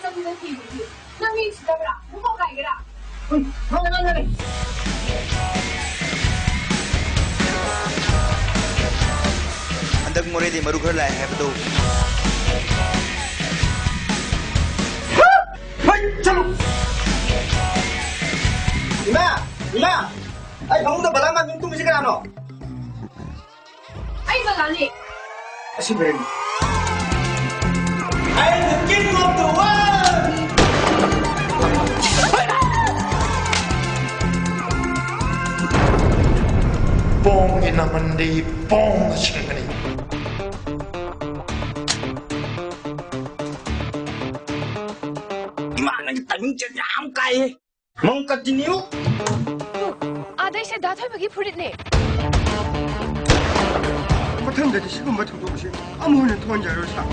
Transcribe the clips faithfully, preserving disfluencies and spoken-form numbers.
ꯅꯪ ꯃꯤ ꯎꯁꯤꯠꯇꯕ꯭ꯔꯥ? ꯅꯪ ꯄꯥꯎ ꯀꯥꯏꯒꯦꯔꯥ? ꯎꯝ, ꯃꯥꯅꯦ, ꯃꯥꯅꯦ, ꯃꯥꯅꯦ꯫ ꯍꯟꯗꯛ ꯃꯣꯔꯦꯗꯤ ꯃꯔꯨ ꯈꯔ ꯂꯥꯛꯑꯦ ꯍꯥꯏꯕꯗꯣ꯫ ꯍꯩ, ꯆꯠꯂꯨ꯫ ꯏꯃꯥ, ꯏꯃꯥ, ꯑꯩ ꯐꯃꯨꯡꯗ ꯕꯂꯥ ꯃꯥꯟꯕꯤ ꯇꯨꯝꯃꯤꯁꯤ ꯀꯅꯥꯅꯣ? ꯑꯩ ꯕꯂꯥꯅꯦ꯫ ꯑꯁꯤ brain. I am the king of the world! ꯄꯣꯡꯒꯤ ꯅꯃꯟꯗꯤ ꯄꯣꯡꯅ ꯁꯤꯡꯒꯅꯤ꯫ ꯏꯃꯥ, ꯅꯪꯒꯤ timing ꯁꯦ ꯌꯥꯝ ꯀꯥꯏꯌꯦ꯫ ꯃꯑꯣꯡ continue꯫ ꯑꯥꯗꯩꯁꯦ ꯗꯥ ꯊꯣꯏꯕꯒꯤ ꯐꯨꯔꯤꯠꯅꯦ꯫ ꯃꯊꯪꯗꯗꯤ ꯁꯤꯒꯨꯝꯕ ꯊꯧꯗꯣꯛ ꯑꯁꯤ ꯑꯃꯨꯛ ꯍꯟꯅ ꯊꯣꯛꯍꯟꯖꯔꯣꯏ, ꯁꯥꯔ꯫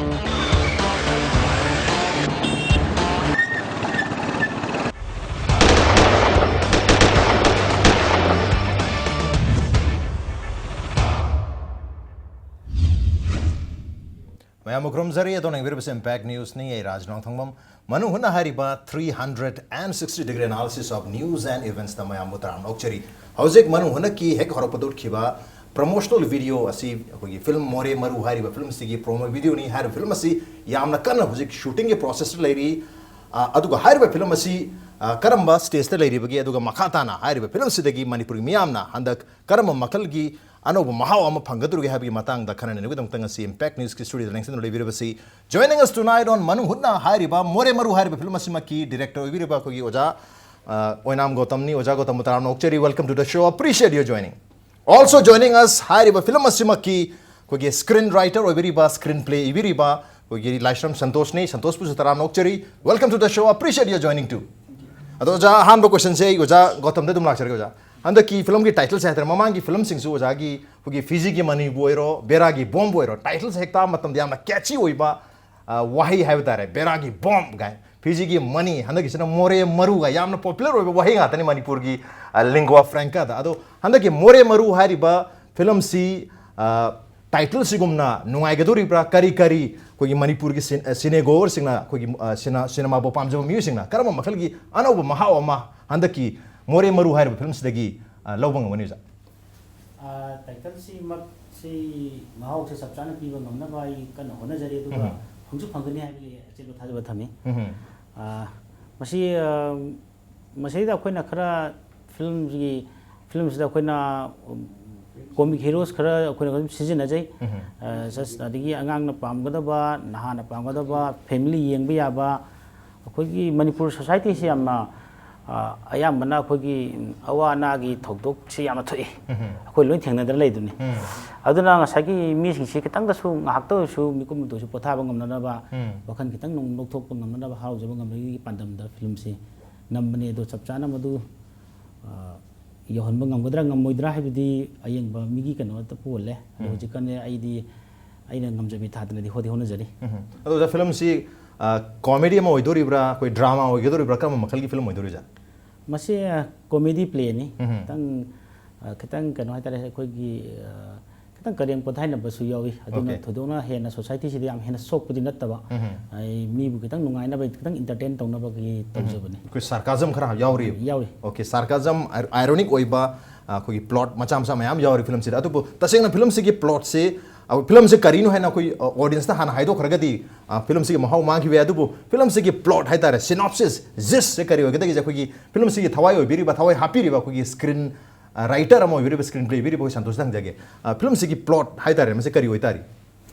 ꯃꯌꯥꯝꯕꯨ ꯈꯨꯔꯨꯝꯖꯔꯤ꯫ ꯑꯗꯣꯝꯅ ꯌꯦꯡꯕꯤꯔꯤꯕꯁꯤ Impact News ꯅꯤ꯫ ꯑꯩ ꯔꯥꯖ ꯅꯣꯡꯊꯣꯡꯕꯝ꯫ ꯃꯅꯨꯡ ꯍꯨꯠꯅ ꯍꯥꯏꯔꯤꯕ three hundred and sixty degree analysis of news and events ꯇ ꯃꯌꯥꯝꯕꯨ ꯇꯔꯥꯝꯅ ꯑꯣꯛꯆꯔꯤ꯫ ꯍꯧꯖꯤꯛ ꯃꯅꯨꯡ ꯍꯨꯠꯅꯀꯤ ꯍꯦꯛ ꯍꯧꯔꯛꯄꯗ ꯎꯠꯈꯤꯕ promotional video ꯑꯁꯤ ꯑꯩꯈꯣꯏꯒꯤ film ꯃꯣꯔꯦ ꯃꯔꯨ ꯍꯥꯏꯔꯤꯕ film ꯑꯁꯤꯒꯤ promo video ꯅꯤ꯫ ꯍꯥꯏꯔꯤꯕ film ꯑꯁꯤ ꯌꯥꯝꯅ ꯀꯟꯅ ꯍꯧꯖꯤꯛ shooting ꯒꯤ process ꯇ ꯂꯩꯔꯤ꯫ ꯑ, ꯑꯗꯨꯒ ꯍꯥꯏꯔꯤꯕ film ꯑꯁꯤ, ꯑ, ꯀꯔꯝꯕ stage ꯇ ꯂꯩꯔꯤꯕꯒꯦ, ꯑꯗꯨꯒ ꯃꯈꯥ ꯇꯥꯅ ꯍꯥꯏꯔꯤꯕ film ꯑꯁꯤꯗꯒꯤ ꯃꯅꯤꯄꯨꯔꯒꯤ ꯃꯤꯌꯥꯝꯅ ꯍꯟꯗꯛ ꯀꯔꯝꯕ ꯃꯈꯜꯒꯤ ꯑꯅꯧꯕ ꯃꯍꯥꯎ ꯑꯃ ꯐꯪꯒꯗꯧꯔꯤꯒꯦ ꯍꯥꯏꯕꯒꯤ ꯃꯇꯥꯡꯗ ꯈꯟꯅ ꯅꯩꯅꯕꯒꯤꯗꯃꯛꯇ ꯉꯁꯤ Impact News ꯀꯤ studio the ꯂꯦꯡꯁꯤꯟꯗꯨꯅ ꯂꯩꯕꯤꯔꯤꯕꯁꯤ, joining us tonight on ꯃꯅꯨꯡ ꯍꯨꯠꯅ ꯍꯥꯏꯔꯤꯕ ꯃꯣꯔꯦ ꯃꯔꯨ ꯍꯥꯏꯔꯤꯕ film ꯑꯁꯤꯃꯛꯀꯤ director ꯑꯣꯏꯕꯤꯔꯤꯕ ꯑꯩꯈꯣꯏꯒꯤ ꯑꯣꯖꯥ, ꯑ, ꯑꯣꯏꯅꯥꯝ ꯒꯧꯇꯝꯅꯤ꯫ ꯑꯣꯖꯥ ꯒꯧꯇꯝꯕꯨ ꯇꯔꯥꯝꯅ ꯑꯣꯛꯆꯔꯤ꯫ Welcome to the show. Appreciate your joining. Also joining us ꯍꯥꯏꯔꯤꯕ film ꯑꯁꯤꯃꯛꯀꯤ ꯑꯩꯈꯣꯏꯒꯤ screen writer ꯑꯣꯏꯕꯤꯔꯤꯕ, screen play ꯏꯕꯤꯔꯤꯕ ꯑꯩꯈꯣꯏꯒꯤ ꯂꯥꯏꯁ꯭ꯔꯝ ꯁꯟꯇꯣꯁꯅꯤ꯫ ꯁꯟꯇꯣꯁꯄꯨꯁꯨ ꯇꯔꯥꯝꯅ ꯑꯣꯛꯆꯔꯤ꯫ Welcome to the show. Appreciate your joining too. ꯑꯗꯣ ꯑꯣꯖꯥ, ꯑꯍꯥꯟꯕ question ꯁꯦ ꯑꯩ ꯑꯣꯖꯥ ꯒꯧꯇꯝꯗ ꯑꯗꯨꯝ ꯂꯥꯛꯆꯔꯒꯦ ꯑꯣꯖꯥ꯫ ꯍꯟꯗꯛꯀꯤ film ꯒꯤ title ꯁꯦ ꯍꯥꯏꯇꯥꯔꯦ, ꯃꯃꯥꯡꯒꯤ film ꯁꯤꯡꯁꯨ ꯑꯣꯖꯥꯒꯤ ꯑꯩꯈꯣꯏꯒꯤ ꯐꯤꯖꯤꯒꯤ ꯃꯅꯤꯕꯨ ꯑꯣꯏꯔꯣ, ꯕꯦꯔꯥꯒꯤ ꯕꯣꯝꯕꯨ ꯑꯣꯏꯔꯣ, title ꯁꯦ ꯍꯦꯛ ꯇꯥꯕ ꯃꯇꯝꯗ ꯌꯥꯝꯅ catchy ꯑꯣꯏꯕ, ꯑ, ꯋꯥꯍꯩ ꯍꯥꯏꯕ ꯇꯥꯔꯦ, ꯕꯦꯔꯥꯒꯤ ꯕꯣꯝ ꯀꯥꯏ꯫ ꯐꯤꯖꯤꯒꯤ ꯃꯅꯤ, ꯍꯟꯗꯛꯀꯤꯁꯤꯅ ꯃꯣꯔꯦ ꯃꯔꯨ ꯀꯥꯏ, ꯌꯥꯝꯅ popular ꯑꯣꯏꯕ ꯋꯥꯍꯩ ꯉꯥꯛꯇꯅꯤ ꯃꯅꯤꯄꯨꯔꯒꯤ, ꯑ, lingua franca ꯗ꯫ ꯑꯗꯣ ꯍꯟꯗꯛꯀꯤ ꯃꯣꯔꯦ ꯃꯔꯨ ꯍꯥꯏꯔꯤꯕ film ꯁꯤ, ꯑ, ꯇꯥꯏꯇꯜꯁꯤꯒꯨꯝꯅ ꯅꯨꯡꯉꯥꯏꯒꯗꯧꯔꯤꯕ꯭ꯔꯥ? ꯀꯔꯤ ꯀꯔꯤ ꯑꯩꯈꯣꯏꯒꯤ ꯃꯅꯤꯄꯨꯔꯒꯤ ꯁꯤꯟ-, ꯑ, ꯁꯤꯅꯦꯒꯣꯋꯔꯁꯤꯡꯅ, ꯑꯩꯈꯣꯏꯒꯤ, ꯑ, ꯁꯤꯅ-, ꯁꯤꯅꯦꯃꯥꯕꯨ ꯄꯥꯝꯖꯕ ꯃꯤꯑꯣꯏꯁꯤꯡꯅ ꯀꯔꯝꯕ ꯃꯈꯜꯒꯤ ꯑꯅꯧꯕ ꯃꯍꯥꯎ ꯑꯃ ꯍꯟꯗꯛꯀꯤ ꯃꯣꯔꯦ ꯃꯔꯨ ꯍꯥꯏꯔꯤꯕ ꯐꯤꯂꯝꯁꯤꯗꯒꯤ, ꯑ, ꯂꯧꯕ ꯉꯝꯒꯅꯤ, ꯑꯣꯖꯥ? ꯑꯥ, ꯇꯥꯏꯇꯜꯁꯤꯃꯛꯁꯤ ꯃꯍꯥꯎꯁꯦ ꯆꯞ ꯆꯥꯅ ꯄꯤꯕ ꯉꯝꯅꯕ ꯑꯩ ꯀꯟꯅ ꯍꯣꯠꯅꯖꯔꯤ, ꯑꯗꯨꯒ ꯎꯝ꯫ ꯐꯪꯁꯨ ꯐꯪꯒꯅꯤ ꯍꯥꯏꯕꯒꯤ ꯑꯆꯦꯠꯄ ꯊꯥꯖꯕ ꯊꯝꯃꯤ꯫ ꯎꯝ꯫ ꯑꯥ, ꯃꯁꯤ, ꯑꯥ, ꯃꯁꯤꯗ ꯑꯩꯈꯣꯏꯅ ꯈꯔ ꯐꯤꯂꯝꯁꯤꯒꯤ, ꯐꯤꯂꯝꯁꯤꯗ ꯑꯩꯈꯣꯏꯅ, ꯎꯝ, ꯀꯣꯃꯤꯛ ꯍꯤꯔꯣꯁ ꯈꯔ ꯑꯩꯈꯣꯏꯅ ꯑꯗꯨꯝ ꯁꯤꯖꯤꯟꯅꯖꯩ꯫ ꯎꯝ꯫ ꯑꯥ, ꯁꯁ-, ꯑꯗꯒꯤ ꯑꯉꯥꯡꯅ ꯄꯥꯝꯒꯗꯕ, ꯅꯍꯥꯅ ꯄꯥꯝꯒꯗꯕ, ꯐꯦꯃꯤꯂꯤ ꯌꯦꯡꯕ ꯌꯥꯕ, ꯑꯩꯈꯣꯏꯒꯤ ꯃꯅꯤꯄꯨꯔ ꯁꯣꯁꯥꯏꯇꯤꯁꯤ ꯌꯥꯝꯅ, ꯑ, ꯑꯌꯥꯝꯕꯅ ꯑꯩꯈꯣꯏꯒꯤ ꯑꯋꯥ ꯑꯅꯥꯒꯤ ꯊꯧꯗꯣꯛꯁꯤ ꯌꯥꯝꯅ ꯊꯣꯛꯏ꯫ ꯎꯝ꯫ ꯑꯩꯈꯣꯏ ꯂꯣꯏ ꯊꯦꯡꯅꯗꯅ ꯂꯩꯗꯨꯅꯤ꯫ ꯎꯝ꯫ ꯑꯗꯨꯅ ꯉꯁꯥꯏꯒꯤ ꯃꯤꯁꯤꯡꯁꯤ ꯈꯤꯇꯪꯗꯁꯨ, ꯉꯥꯏꯍꯥꯛꯇ ꯑꯣꯏꯔꯁꯨ ꯃꯤꯀꯨꯞ ꯑꯃꯗ ꯑꯣꯏꯔꯁꯨ ꯄꯣꯊꯥꯕ ꯉꯝꯅꯅꯕ, ꯎꯝ꯫ ꯋꯥꯈꯜ ꯈꯤꯇꯪ ꯅꯨꯡ ꯂꯧꯊꯣꯛꯄ ꯉꯝꯅꯅꯕ, ꯍꯔꯥꯎꯖꯕ ꯉꯝꯅꯕꯒꯤ ꯄꯥꯟꯗꯝꯗ ꯐꯤꯂꯝꯁꯤ ꯅꯝꯕꯅꯤ꯫ ꯑꯗꯣ ꯆꯞ ꯆꯥꯅ ꯃꯗꯨ, ꯑ, ꯌꯧꯍꯟꯕ ꯉꯝꯒꯗ꯭ꯔꯥ ꯉꯝꯃꯣꯏꯗ꯭ꯔꯥ ꯍꯥꯏꯕꯗꯤ ꯑꯌꯦꯡꯕ ꯃꯤꯒꯤ ꯀꯩꯅꯣꯗ ꯄꯣꯜꯂꯦ꯫ ꯑꯗꯣ ꯎꯝ꯫ ꯍꯧꯖꯤꯛꯀꯥꯟꯗꯤ ꯑꯩꯗꯤ ꯑꯩꯅ ꯉꯝꯖꯕꯤ ꯊꯥꯗꯅꯗꯤ ꯍꯣꯠꯇꯤ ꯍꯣꯠꯅꯖꯔꯤ꯫ ꯎꯝ꯫ ꯑꯗꯣ ꯑꯣꯖꯥ, ꯐꯤꯂꯝꯁꯤ, ꯑ, ꯀꯣꯃꯦꯗꯤ ꯑꯃ ꯑꯣꯏꯗꯣꯔꯤꯕ꯭ꯔꯥ, ꯑꯩꯈꯣꯏ ꯗ꯭ꯔꯥꯃꯥ ꯑꯣꯏꯒꯗꯣꯔꯤꯕ꯭ꯔꯥ, ꯀꯔꯝꯕ ꯃꯈꯜꯒꯤ ꯐꯤꯂꯝ ꯑꯣꯏꯗꯣꯔꯤꯖꯥꯠ? ꯃꯁꯤ, ꯑ, ꯀꯣꯃꯦꯗꯤ ꯄ꯭ꯂꯦꯅꯤ꯫ ꯎꯝ꯫ ꯈꯤꯇꯪ, ꯑ, ꯈꯤꯇꯪ ꯀꯩꯅꯣ ꯍꯥꯏꯇꯥꯔꯦ, ꯑꯩꯈꯣꯏꯒꯤ, ꯑ, ꯈꯤꯇꯪ ꯀꯔꯦꯝ ꯀꯣꯊꯥꯏꯅꯕꯁꯨ ꯌꯥꯎꯏ꯫ ꯑꯗꯨꯅ ꯑꯣꯀꯦ꯫ ꯊꯣꯏꯗꯣꯛꯅ ꯍꯦꯟꯅ ꯁꯣꯁꯥꯏꯇꯤꯁꯤꯗ ꯌꯥꯝ ꯍꯦꯟꯅ ꯁꯣꯛꯄꯗꯤ ꯅꯠꯇꯕ, ꯎꯝ꯫ ꯑꯩ ꯃꯤꯕꯨ ꯈꯤꯇꯪ ꯅꯨꯡꯉꯥꯏꯅꯕ, ꯈꯤꯇꯪ ꯏꯟꯇꯔꯇꯦꯟ ꯇꯧꯅꯕꯒꯤ ꯎꯝ꯫ ꯇꯧꯖꯕꯅꯤ꯫ ꯑꯩꯈꯣꯏ ꯁꯥꯔꯀꯥꯖꯝ ꯈꯔ ꯌꯥꯎꯔꯤ꯫ ꯌꯥꯎꯔꯤ꯫ ꯑꯣꯀꯦ, ꯁꯥꯔꯀꯥꯖꯝ, ꯑꯥꯏ-, ꯑꯥꯏꯔꯣꯅꯤꯛ ꯑꯣꯏꯕ, ꯑ, ꯑꯩꯈꯣꯏꯒꯤ ꯄ꯭ꯂꯣꯠ ꯃꯆꯥ ꯃꯆꯥ ꯃꯌꯥꯝ ꯌꯥꯎꯔꯤ ꯐꯤꯂꯝꯁꯤꯗ꯫ ꯑꯗꯨꯕꯨ ꯇꯁꯦꯡꯅ ꯐꯤꯂꯝꯁꯤꯒꯤ ꯄ꯭ꯂꯣꯠꯁꯤ, ꯑ, ꯐꯤꯂꯝꯁꯤ ꯀꯔꯤꯅꯣ ꯍꯥꯏꯅ ꯑꯩꯈꯣꯏ, ꯑ, ꯑꯣꯗꯤꯌꯟꯁꯇ ꯍꯥꯟꯅ ꯍꯥꯏꯗꯣꯛꯈ꯭ꯔꯒꯗꯤ, ꯑ, ꯐꯤꯂꯝꯁꯤꯒꯤ ꯃꯍꯥꯎ ꯃꯥꯡꯈꯤꯕ ꯌꯥꯏ꯫ ꯑꯗꯨꯕꯨ ꯐꯤꯂꯝꯁꯤꯒꯤ ꯄ꯭ꯂꯣꯠ ꯍꯥꯏꯇꯥꯔꯦ, ꯁꯤꯅꯣꯞꯁꯤꯁ, ꯖꯤꯁꯁꯦ ꯀꯔꯤ ꯑꯣꯏꯒꯗꯒꯦꯁꯦ, ꯑꯩꯈꯣꯏꯒꯤ ꯐꯤꯂꯝꯁꯤꯒꯤ ꯊꯋꯥꯏ ꯑꯣꯏꯕꯤꯔꯤꯕ, ꯊꯋꯥꯏ ꯍꯥꯞꯄꯤꯔꯤꯕ ꯑꯩꯈꯣꯏꯒꯤ ꯁ꯭ꯀ꯭ꯔꯤꯟ, ꯑ, ꯔꯥꯏꯇꯔ ꯑꯃ ꯑꯣꯏꯕꯤꯔꯤꯕ, ꯁ꯭ꯀ꯭ꯔꯤꯟ ꯄ꯭ꯂꯦ ꯏꯕꯤꯔꯤꯕ ꯑꯩꯈꯣꯏ ꯁꯟꯇꯣꯁꯇ ꯍꯪꯖꯒꯦ꯫ ꯑ, ꯐꯤꯂꯝꯁꯤꯒꯤ ꯄ꯭ꯂꯣꯠ ꯍꯥꯏꯇꯥꯔꯦ, ꯃꯁꯤ ꯀꯔꯤ ꯑꯣꯏꯇꯥꯔꯤ?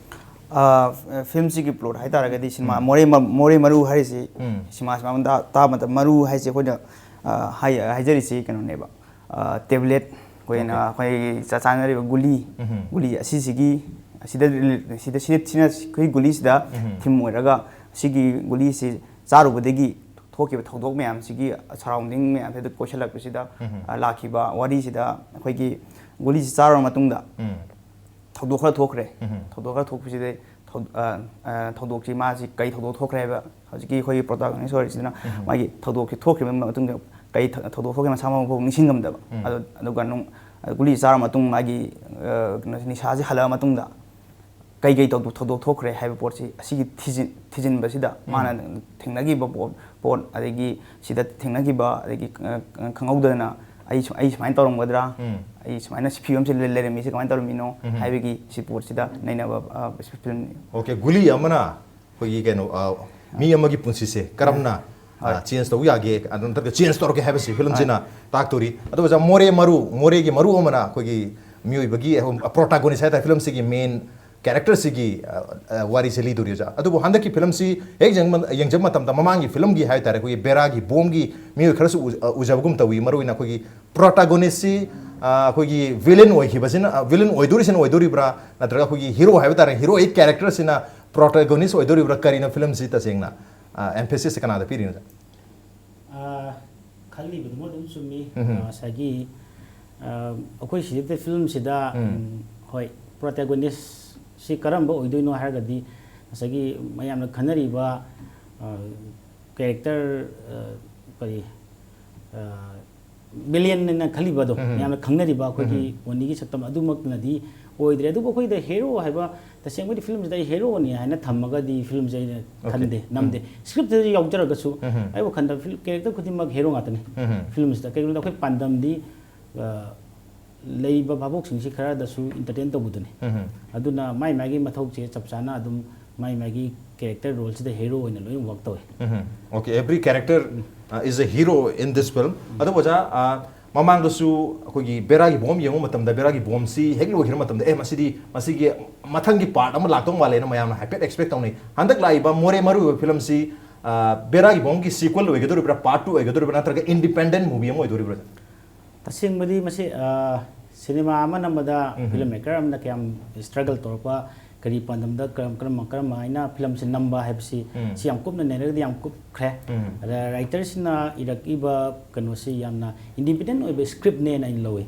ꯑ, ꯐ-, ꯐꯤꯂꯝꯁꯤꯒꯤ ꯄ꯭ꯂꯣꯠ ꯍꯥꯏꯇꯥꯔꯒꯗꯤ ꯁꯤꯅꯦꯃꯥ ꯎꯝ꯫ ꯃꯣꯔꯦ ꯃ-, ꯃꯣꯔꯦ ꯃꯔꯨ ꯍꯥꯏꯔꯤꯁꯤ, ꯎꯝ꯫ ꯁꯤꯅꯦꯃꯥ, ꯁꯤꯅꯦꯃꯥ ꯇꯥ-, ꯇꯥꯕ ꯃꯇꯝꯗ ꯃꯔꯨ ꯍꯥꯏꯁꯦ ꯑꯩꯈꯣꯏꯅ, ꯑ, ꯍꯥꯏ-, ꯍꯥꯏꯖꯔꯤꯁꯤ ꯀꯩꯅꯣꯅꯦꯕ꯫ ꯑ, ꯇꯦꯕ꯭ꯂꯦꯠ, ꯑꯩꯈꯣꯏꯅ, ꯑꯣꯀꯦ꯫ ꯑꯩꯈꯣꯏ ꯆꯥ-, ꯆꯥꯅꯔꯤꯕ ꯒꯨꯂꯤ, ꯎꯝ꯫ ꯒꯨꯂꯤ ꯑꯁꯤꯁꯤꯒꯤ, ꯑꯁꯤꯗ ꯔꯤꯂꯦ-, ꯁꯤꯗ, ꯁꯤꯗ, ꯁꯤꯅ ꯑꯩꯈꯣꯏ ꯒꯨꯂꯤꯁꯤꯗ ꯎꯝ꯫ ꯊꯤꯝ ꯑꯣꯏꯔꯒ ꯁꯤꯒꯤ ꯒꯨꯂꯤꯁꯤ ꯆꯥꯔꯨꯕꯗꯒꯤ ꯊꯣꯛꯈꯤꯕ ꯊꯧꯗꯣꯛ ꯃꯌꯥꯝꯁꯤꯒꯤ ꯁꯔꯥꯎꯟꯗꯤꯡ ꯃꯌꯥꯝꯁꯤꯗ ꯀꯣꯏꯁꯤꯜꯂꯛꯄꯁꯤꯗ, ꯎꯝ꯫ ꯑ, ꯂꯥꯛꯈꯤꯕ ꯋꯥꯔꯤꯁꯤꯗ ꯑꯩꯈꯣꯏꯒꯤ ꯒꯨꯂꯤꯁꯤ ꯆꯥꯔꯕ ꯃꯇꯨꯡꯗ ꯎꯝ꯫ ꯊꯧꯗꯣꯛ ꯈꯔ ꯊꯣꯛꯈ꯭ꯔꯦ꯫ ꯎꯝ꯫ ꯊꯧꯗꯣꯛ ꯈꯔ ꯊꯣꯛꯄꯁꯤꯗ ꯊꯧ-, ꯑ, ꯑ, ꯊꯧꯗꯣꯛꯁꯤ ꯃꯥꯁꯤ ꯀꯩ ꯊꯧꯗꯣꯛ ꯊꯣꯛꯈ꯭ꯔꯦ ꯍꯥꯏꯕ ꯍꯧꯖꯤꯛꯀꯤ ꯑꯩꯈꯣꯏꯒꯤ ꯄ꯭ꯔꯣꯇꯥꯒꯣꯅꯤꯁ ꯑꯣꯏꯔꯤꯁꯤꯅ ꯎꯝ꯫ ꯃꯥꯒꯤ ꯊꯧꯗꯣꯛꯁꯤ ꯊꯣꯛꯈ꯭ꯔꯕ ꯃꯇꯨꯡꯗ ꯀꯩ ꯊ-, ꯊꯧꯗꯣꯛ ꯊꯣꯛꯈ꯭ꯔꯦ ꯃꯁꯥꯃꯛꯐꯥꯎ ꯅꯤꯡꯁꯤꯡꯉꯝꯗꯕ꯫ ꯎꯝ꯫ ꯑꯗꯨ, ꯑꯗꯨꯒ ꯅꯨꯡ-, ꯒꯨꯂꯤ ꯆꯥꯔ ꯃꯇꯨꯡ ꯃꯥꯒꯤ ꯀꯩꯅꯣꯁꯤ, ꯅꯤꯁꯥꯁꯤ ꯍꯜꯂꯛꯑ ꯃꯇꯨꯡꯗ ꯀꯩ ꯀꯩ ꯇꯧꯗꯣꯛ ꯊꯧꯗꯣꯛ ꯊꯣꯛꯈ꯭ꯔꯦ ꯍꯥꯏꯕ ꯄꯣꯠꯁꯤ, ꯑꯁꯤꯒꯤ ꯊꯤꯖꯤꯟ ꯊꯤꯖꯤꯟꯕꯁꯤꯗ ꯃꯥꯅ ꯊꯦꯡꯅꯈꯤꯕ ꯄꯣꯠ ꯄꯣꯠ ꯑꯗꯒꯤ ꯁꯤꯗ ꯊꯦꯡꯅꯈꯤꯕ, ꯑꯗꯒꯤ ꯈꯪꯍꯧꯗꯗꯅ ꯑꯩ ꯁꯨ- ꯑꯩ ꯁꯨꯃꯥꯏꯅ ꯇꯧꯔꯝꯒꯗ꯭ꯔꯥ, ꯑꯩ ꯁꯨꯃꯥꯏꯅ ꯁꯤ ꯐꯤꯕꯝꯁꯤ ꯂꯩ- ꯂꯩꯔꯝꯃꯤꯁꯤ ꯀꯃꯥꯏꯅ ꯇꯧꯔꯝꯃꯤꯅꯣ ꯍꯥꯏꯕꯒꯤ ꯁꯤ ꯄꯣꯠꯁꯤꯗ ꯅꯩꯅꯕ ꯐꯤꯂꯝꯅꯤ꯫ ꯑꯣꯀꯦ, ꯒꯨꯂꯤ ꯑꯃꯅ ꯑꯩꯈꯣꯏꯒꯤ ꯀꯩꯅꯣ, ꯑ, ꯃꯤ ꯑꯃꯒꯤ ꯄꯨꯟꯁꯤꯁꯦ ꯀꯔꯝꯅ ꯆꯦꯟꯖ ꯇꯧꯕ ꯌꯥꯒꯦ, ꯑꯗꯨ ꯅꯠꯇ꯭ꯔꯒ ꯆꯦꯟꯖ ꯇꯧꯔꯛꯀꯦ ꯍꯥꯏꯕꯁꯤ ꯐꯤꯂꯝꯁꯤꯅ ꯇꯥꯛꯇꯣꯔꯤ꯫ ꯑꯗꯨ ꯑꯣꯖꯥ, ꯃꯣꯔꯦ ꯃꯔꯨ, ꯃꯣꯔꯦꯒꯤ ꯃꯔꯨ ꯑꯃꯅ ꯑꯩꯈꯣꯏꯒꯤ ꯃꯤꯑꯣꯏꯕꯒꯤ ꯄ꯭ꯔꯣꯇꯥꯒꯣꯅꯤꯁ ꯍꯥꯏꯇꯥꯔꯦ, ꯐꯤꯂꯝꯁꯤꯒꯤ ꯃꯦꯟ ꯀꯦꯔꯦꯛꯇꯔꯁꯤꯒꯤ, ꯑ, ꯑ, ꯋꯥꯔꯤꯁꯦ ꯂꯤꯗꯣꯔꯤ ꯑꯣꯖꯥ꯫ ꯑꯗꯨꯕꯨ ꯍꯟꯗꯛꯀꯤ ꯐꯤꯂꯝꯁꯤ ꯍꯦꯛ ꯌꯦꯡꯕ ꯌꯦꯡꯖꯕ ꯃꯇꯝꯗ, ꯃꯃꯥꯡꯒꯤ ꯐꯤꯂꯝꯒꯤ ꯍꯥꯏꯇꯥꯔꯦ, ꯑꯩꯈꯣꯏꯒꯤ ꯕꯦꯔꯥꯒꯤ ꯕꯣꯝꯒꯤ ꯃꯤꯑꯣꯏ ꯈꯔꯁꯨ ꯎ- ꯑ, ꯎꯖꯕꯒꯨꯝ ꯇꯧꯏ꯫ ꯃꯔꯨꯑꯣꯏꯅ ꯑꯩꯈꯣꯏꯒꯤ ꯄ꯭ꯔꯣꯇꯥꯒꯣꯅꯤꯁꯁꯤ, ꯑ, ꯑꯩꯈꯣꯏꯒꯤ ꯚꯤꯂꯦꯟ ꯑꯣꯏꯈꯤꯕꯁꯤꯅ, ꯑ, ꯚꯤꯂꯦꯟ ꯑꯣꯏꯗꯣꯔꯤꯁꯤꯅ ꯑꯣꯏꯗꯣꯔꯤꯕ꯭ꯔꯥ, ꯅꯠꯇ꯭ꯔꯒ ꯑꯩꯈꯣꯏꯒꯤ ꯍꯤꯔꯣ ꯍꯥꯏꯕ ꯇꯥꯔꯦ, ꯍꯤꯔꯣꯏꯛ ꯀꯦꯔꯦꯛꯇꯔꯁꯤꯅ ꯄ꯭ꯔꯣꯇꯥꯒꯣꯅꯤꯁ ꯑꯣꯏꯗꯣꯔꯤꯕ꯭ꯔꯥ, ꯀꯔꯤꯅꯣ ꯐꯤꯂꯝꯁꯤ ꯇꯁꯦꯡꯅ? ꯑ, ꯑꯦꯝꯐꯦꯁꯤꯁꯁꯦ ꯀꯅꯥꯗ ꯄꯤꯔꯤꯅꯣ? ꯑ, ꯈꯜꯂꯤꯕꯗꯨꯃ ꯑꯗꯨꯝ ꯆꯨꯝꯃꯤ꯫ ꯑ, ꯉꯁꯥꯏꯒꯤ, ꯑ, ꯑꯩꯈꯣꯏ ꯁꯤꯗ ꯐꯤꯂꯝꯁꯤꯗ, ꯎꯝ, ꯍꯣꯏ, ꯄ꯭ꯔꯣꯇꯥꯒꯣꯅꯤꯁꯁꯤ ꯀꯔꯝꯕ ꯑꯣꯏꯗꯣꯏꯅꯣ ꯍꯥꯏꯔꯒꯗꯤ, ꯉꯁꯥꯏꯒꯤ ꯃꯌꯥꯝꯅ ꯈꯟꯅꯔꯤꯕ, ꯑ, ꯀꯦꯔꯦꯛꯇꯔ, ꯑ, ꯀꯔꯤ, ꯑ, ꯚꯤꯂꯦꯟ ꯍꯥꯏꯅ ꯈꯜꯂꯤꯕ ꯑꯗꯣ, ꯃꯌꯥꯝꯅ ꯈꯪꯅꯔꯤꯕ ꯑꯩꯈꯣꯏꯒꯤ ꯕꯣꯅꯤꯒꯤ ꯁꯛꯇꯝ ꯑꯗꯨꯃꯛꯅꯗꯤ ꯑꯣꯏꯗ꯭ꯔꯦ꯫ ꯑꯗꯨꯕꯨ ꯑꯩꯈꯣꯏꯗ ꯍꯦꯔꯣ ꯍꯥꯏꯕ, ꯇꯁꯦꯡꯕꯗꯤ ꯐꯤꯂꯝꯁꯤꯗ ꯑꯩ ꯍꯦꯔꯣꯅꯤ ꯍꯥꯏꯅ ꯊꯝꯃꯒꯗꯤ ꯐꯤꯂꯝꯁꯦ ꯑꯩꯅ ꯈꯟꯗꯦ, ꯅꯝꯗꯦ꯫ ꯁ꯭ꯀ꯭ꯔꯤꯞꯇꯗꯤ ꯌꯥꯎꯖꯔꯒꯁꯨ ꯑꯩ ꯋꯥꯈꯜꯗ ꯐꯤꯂꯝ ꯀꯦꯔꯦꯛꯇꯔ ꯈꯨꯗꯤꯡꯃꯛ ꯍꯦꯔꯣ ꯉꯥꯛꯇꯅꯤ ꯐꯤꯂꯝꯁꯤꯗ꯫ ꯀꯩꯒꯤꯅꯣꯗ ꯑꯩꯈꯣꯏ ꯄꯥꯟꯗꯝꯗꯤ, ꯑ, ꯂꯩꯕ ꯚꯥꯕꯣꯛꯁꯤꯡꯁꯤ ꯈꯔꯗꯁꯨ ꯏꯟꯇꯔꯇꯦꯟ ꯇꯧꯕꯗꯨꯅꯤ꯫ ꯑꯗꯨꯅ ꯃꯥꯏ ꯃꯥꯒꯤ ꯃꯊꯧꯁꯦ ꯆꯞ ꯆꯥꯅ ꯑꯗꯨꯝ ꯃꯥꯏ ꯃꯥꯒꯤ ꯀꯦꯔꯦꯛꯇꯔ ꯔꯣꯜꯁꯤꯗ ꯍꯦꯔꯣ ꯑꯣꯏꯅ ꯂꯣꯏꯅ ꯋꯥꯛ ꯇꯧꯋꯤ꯫ Okay, every character, uh, is a hero in this film. ꯑꯗꯨꯕꯨ ꯑꯣꯖꯥ, ꯑ, ꯃꯃꯥꯡꯗꯁꯨ ꯑꯩꯈꯣꯏꯒꯤ ꯕꯦꯔꯥꯒꯤ ꯕꯣꯝ ꯌꯦꯡꯕ ꯃꯇꯝꯗ, ꯕꯦꯔꯥꯒꯤ ꯕꯣꯝꯁꯤ ꯍꯦꯛ ꯂꯣꯏꯈꯤꯕ ꯃꯇꯝꯗ, ꯑꯦ, ꯃꯁꯤꯗꯤ, ꯃꯁꯤꯒꯤ ꯃꯊꯪꯒꯤ ꯄꯥꯔꯠ ꯑꯃ ꯂꯥꯛꯇꯧ ꯃꯥꯜꯂꯦꯅ ꯃꯌꯥꯝꯅ ꯍꯥꯏꯐꯦꯠ ꯑꯦꯛꯁꯄꯦꯛ ꯇꯧꯅꯩ꯫ ꯍꯟꯗꯛ ꯂꯥꯛꯏꯕ ꯃꯣꯔꯦ ꯃꯔꯨ ꯑꯣꯏꯕ ꯐꯤꯂꯝꯁꯤ, ꯑ, ꯕꯦꯔꯥꯒꯤ ꯕꯣꯝꯒꯤ ꯁꯤꯀ꯭ꯋꯦꯜ ꯑꯣꯏꯒꯗꯧꯔꯤꯕ꯭ꯔꯥ, ꯄꯥꯔꯠ ꯇꯨ ꯑꯣꯏꯒꯗꯧꯔꯤꯕ꯭ꯔꯥ, ꯅꯠꯇ꯭ꯔꯒ ꯏꯟꯗꯤꯄꯦꯟꯗꯦꯟ ꯃꯨꯚꯤ ꯑꯃ ꯑꯣꯏꯗꯣꯔꯤꯕ꯭ꯔꯥ? ꯇꯁꯦꯡꯕꯗꯤ ꯃꯁꯤ, ꯑ, ꯁꯤꯅꯦꯃꯥ ꯑꯃ ꯅꯝꯕꯗ ꯐꯤꯂꯝ ꯃꯦꯀꯔ ꯑꯃꯅ ꯀꯌꯥꯝ ꯁ꯭ꯇ꯭ꯔꯒꯜ ꯇꯧꯔꯛꯄ, ꯀꯔꯤ ꯄꯥꯟꯗꯝꯗ ꯀꯔꯝ, ꯀꯔꯝ, ꯀꯔꯝ ꯍꯥꯏꯅ ꯐꯤꯂꯝꯁꯤ ꯅꯝꯕ ꯍꯥꯏꯕꯁꯤ, ꯁꯤ ꯌꯥꯝ ꯀꯨꯞꯅ ꯅꯩꯅꯔꯒꯗꯤ ꯌꯥꯝ ꯀꯨꯞꯈ꯭ꯔꯦ꯫ ꯑꯗ ꯔꯥꯏꯇꯔꯁꯤꯅ ꯏꯔꯛꯏꯕ ꯀꯩꯅꯣꯁꯤ ꯌꯥꯝꯅ ꯏꯟꯗꯤꯄꯦꯟꯗꯦꯟ ꯑꯣꯏꯕ ꯁ꯭ꯀ꯭ꯔꯤꯞꯅꯦꯅ ꯑꯩꯅ ꯂꯧꯏ꯫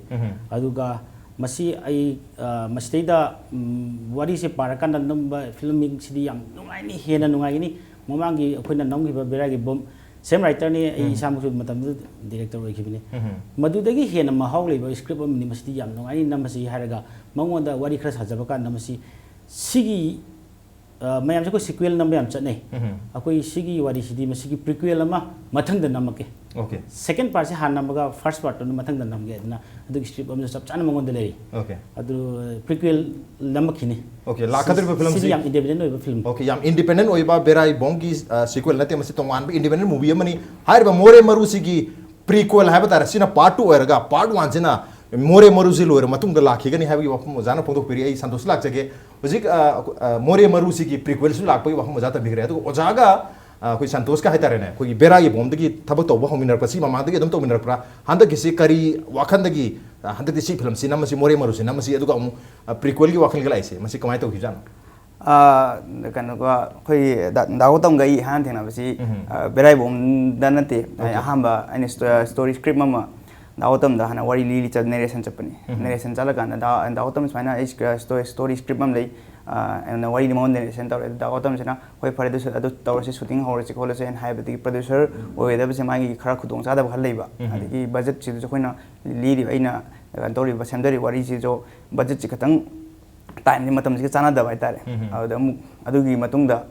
ꯑꯗꯨꯒ ꯃꯁꯤ ꯑꯩ, ꯑ, ꯃꯁꯤꯗꯩꯗ, ꯎꯝ, ꯋꯥꯔꯤꯁꯦ ꯄꯥꯔꯀꯥꯟꯗ ꯅꯝꯕ ꯐꯤꯂꯝꯁꯤꯗꯤ ꯌꯥꯝ ꯅꯨꯡꯉꯥꯏꯅꯤ, ꯍꯦꯟꯅ ꯅꯨꯡꯉꯥꯏꯒꯅꯤ꯫ ꯃꯃꯥꯡꯒꯤ ꯑꯩꯈꯣꯏꯅ ꯅꯝꯈꯤꯕ ꯕꯦꯔꯥꯒꯤ ꯕꯣꯝ ꯁꯦꯝ ꯔꯥꯏꯇꯔꯅꯤ, ꯑꯩ ꯏꯁꯥꯃꯛꯁꯨ ꯃꯇꯝꯗꯨꯗ ꯗꯤꯔꯦꯛꯇꯔ ꯑꯣꯏꯈꯤꯕꯅꯤ꯫ ꯃꯗꯨꯗꯒꯤ ꯍꯦꯟꯅ ꯃꯍꯥꯎ ꯂꯩꯕ ꯁ꯭ꯀ꯭ꯔꯤꯞ ꯑꯃꯅꯤ, ꯃꯁꯤꯗꯤ ꯌꯥꯝ ꯅꯨꯡꯉꯥꯏꯅꯤ ꯅꯝꯕꯁꯤ ꯍꯥꯏꯔꯒ ꯃꯉꯣꯟꯗ ꯋꯥꯔꯤ ꯈꯔ ꯁꯥꯖꯕ ꯀꯥꯟꯗ ꯃꯁꯤ ꯁꯤꯒꯤ ꯑ, ꯃꯌꯥꯝꯁꯦ ꯑꯩꯈꯣꯏ ꯁꯤꯀ꯭ꯋꯦꯜ ꯅꯝꯕ ꯌꯥꯝ ꯆꯠꯅꯩ꯫ ꯑꯩꯈꯣꯏ ꯁꯤꯒꯤ ꯋꯥꯔꯤꯁꯤꯗꯤ ꯃꯁꯤꯒꯤ ꯄ꯭ꯔꯤꯀ꯭ꯋꯦꯜ ꯑꯃ ꯃꯊꯪꯗ ꯅꯝꯃꯛꯀꯦ꯫ ꯑꯣꯀꯦ꯫ ꯁꯦꯀꯦꯟ ꯄꯥꯔꯠꯁꯦ ꯍꯥꯟꯅ ꯅꯝꯃꯒ ꯐꯥꯔꯁ ꯄꯥꯔꯠꯇꯨꯅ ꯃꯊꯪꯗ ꯅꯝꯒꯦ ꯑꯗꯨꯅ ꯑꯗꯨꯒꯤ ꯁ꯭ꯀ꯭ꯔꯤꯞ ꯑꯃꯁꯨ ꯆꯞ ꯆꯥꯅ ꯃꯉꯣꯟꯗ ꯂꯩꯔꯤ꯫ ꯑꯣꯀꯦ꯫ ꯑꯗꯨ ꯄ꯭ꯔꯤꯀ꯭ꯋꯦꯜ ꯅꯝꯃꯛꯈꯤꯅꯤ꯫ ꯑꯣꯀꯦ, ꯂꯥꯛꯀꯗꯧꯔꯤꯕ ꯁꯤ-, ꯐꯤꯂꯝꯁꯤ ꯁꯤꯗꯤ ꯌꯥꯝ ꯏꯟꯗꯤꯄꯦꯟꯗꯦꯟ ꯑꯣꯏꯕ ꯐꯤꯂꯝ꯫ ꯑꯣꯀꯦ, ꯌꯥꯝ ꯏꯟꯗꯤꯄꯦꯟꯗꯦꯟ ꯑꯣꯏꯕ ꯕꯦꯔꯥꯏ ꯕꯣꯝꯒꯤ ꯁꯤꯀ꯭ꯋꯦꯜ ꯅꯠꯇꯦ, ꯃꯁꯤ ꯇꯣꯉꯥꯟꯕ ꯏꯟꯗꯤꯄꯦꯟꯗꯦꯟ ꯃꯨꯚꯤ ꯑꯃꯅꯤ꯫ ꯍꯥꯏꯔꯤꯕ ꯃꯣꯔꯦ ꯃꯔꯨꯁꯤꯒꯤ ꯄ꯭ꯔꯤꯀ꯭ꯋꯦꯜ ꯍꯥꯏꯕ ꯇꯥꯔꯦ, ꯁꯤꯅ ꯄꯥꯔꯠ ꯇꯨ ꯑꯣꯏꯔꯒ ꯄꯥꯔꯠ ꯋꯥꯟꯁꯤꯅ ꯃꯣꯔꯦ ꯃꯔꯨꯁꯤ ꯂꯣꯏꯔ ꯃꯇꯨꯡꯗ ꯂꯥꯛꯈꯤꯒꯅꯤ ꯍꯥꯏꯕꯒꯤ ꯋꯥꯐꯝ ꯑꯣꯖꯥꯅ ꯐꯣꯡꯗꯣꯛꯄꯤꯔꯤ꯫ ꯑꯩ ꯁꯟꯇꯣꯁ ꯂꯥꯛꯆꯒꯦ꯫ ꯍꯧꯖꯤꯛ, ꯑ, ꯑ, ꯃꯣꯔꯦ ꯃꯔꯨꯁꯤꯒꯤ ꯄ꯭ꯔꯤꯀ꯭ꯋꯦꯜꯁꯨ ꯂꯥꯛꯄꯒꯤ ꯋꯥꯐꯝ ꯑꯣꯖꯥ ꯇꯝꯕꯤꯈ꯭ꯔꯦ꯫ ꯑꯗꯨꯒ ꯑꯣꯖꯥꯒ, ꯑ, ꯑꯩꯈꯣꯏ ꯁꯟꯇꯣꯁꯀ ꯍꯥꯏꯇꯥꯔꯦꯅꯦ, ꯑꯩꯈꯣꯏꯒꯤ ꯕꯦꯔꯥꯒꯤ ꯕꯣꯝꯗꯒꯤ ꯊꯕꯛ ꯇꯧꯕ ꯍꯧꯃꯤꯟꯅꯔꯛꯄ, ꯁꯤ ꯃꯃꯥꯡꯗꯒꯤ ꯑꯗꯨꯝ ꯇꯧꯃꯤꯟꯅꯔꯛꯄ꯭ꯔꯥ? ꯍꯟꯗꯛꯀꯤꯁꯤ ꯀꯔꯤ ꯋꯥꯈꯜꯗꯒꯤ, ꯑ, ꯍꯟꯗꯛꯇꯤ ꯁꯤ ꯐꯤꯂꯝꯁꯤ ꯅꯝꯃꯁꯤ, ꯃꯣꯔꯦ ꯃꯔꯨꯁꯤ ꯅꯝꯃꯁꯤ, ꯑꯗꯨꯒ ꯑꯃꯨꯛ, ꯑ, ꯄ꯭ꯔꯤꯀ꯭ꯋꯦꯜꯒꯤ ꯋꯥꯈꯜꯒ ꯂꯥꯛꯏꯁꯦ, ꯃꯁꯤ ꯀꯃꯥꯏꯅ ꯇꯧꯈꯤꯕꯖꯥꯠꯅꯣ? ꯑ, ꯀꯩꯅꯣꯒ ꯑꯩꯈꯣꯏ ꯗꯥ, ꯗꯥ ꯒꯧꯇꯝꯒ ꯑꯩ ꯏꯍꯥꯟ ꯊꯦꯡꯅꯕꯁꯤ, ꯑ, ꯕꯦꯔꯥꯏꯕꯣꯝꯗ ꯅꯠꯇꯦ꯫ ꯑꯩ ꯑꯍꯥꯟꯕ ꯑꯩꯅ ꯁ꯭ꯇꯣ-, ꯁ꯭ꯇꯣꯔꯤ ꯁ꯭ꯀ꯭ꯔꯤꯞ ꯑꯃ ꯗꯥ ꯒꯧꯇꯝꯗ ꯍꯥꯟꯅ ꯋꯥꯔꯤ ꯂꯤ, ꯂꯤ ꯆꯠ-, ꯅꯦꯔꯦꯁꯟ ꯆꯠꯄꯅꯤ꯫ ꯅꯦꯔꯦꯁꯟ ꯆꯠꯂꯀꯥꯟꯗ ꯗꯥ, ꯗꯥ ꯒꯧꯇꯝ ꯁꯨꯃꯥꯏꯅ ꯑꯩ ꯁ꯭ꯀ-, ꯁ꯭ꯇꯣ-, ꯁ꯭ꯇꯣꯔꯤ ꯁ꯭ꯀ꯭ꯔꯤꯞ ꯑꯃ ꯂꯩ, ꯑ, ꯑꯩꯅ ꯋꯥꯔꯤꯗꯤ ꯃꯉꯣꯟꯗ ꯅꯦꯔꯦꯁꯟ ꯇꯧꯔꯦ꯫ ꯑꯗꯨ ꯗꯥ ꯒꯧꯇꯝꯁꯤꯅ "ꯍꯣꯏ, ꯐꯔꯦ, ꯑꯗꯨꯁꯨ ꯑꯗꯨ ꯇꯧꯔꯁꯤ, ꯁꯨꯇꯤꯡ ꯍꯧꯔꯁꯤ ꯈꯣꯠꯂꯁꯤ" ꯍꯥꯏꯅ ꯍꯥꯏꯕꯗꯒꯤ ꯄ꯭ꯔꯗ꯭ꯌꯨꯁꯔ ꯑꯣꯏꯒꯗꯕꯁꯦ ꯃꯥꯒꯤ ꯈꯔ ꯈꯨꯗꯣꯡꯆꯥꯗꯕ ꯈꯔ ꯂꯩꯕ꯫ ꯑꯗꯒꯤ ꯕꯖꯦꯠꯁꯤꯗꯁꯨ ꯑꯩꯈꯣꯏꯅ ꯂꯤꯔꯤꯕ, ꯑꯩꯅ ꯀꯩꯅꯣ ꯇꯧꯔꯤꯕ, ꯁꯦꯝꯖꯔꯤꯕ ꯋꯥꯔꯤꯁꯤꯁꯨ ꯕꯖꯦꯠꯁꯤ ꯈꯤꯇꯪ ꯇꯥꯏꯝꯁꯤ, ꯃꯇꯝꯁꯤꯒ ꯆꯥꯟꯅꯗꯕ ꯍꯥꯏꯇꯥꯔꯦ꯫ ꯑꯗꯨꯗ ꯑꯃꯨꯛ ꯑꯗꯨꯒꯤ ꯃꯇꯨꯡꯗ,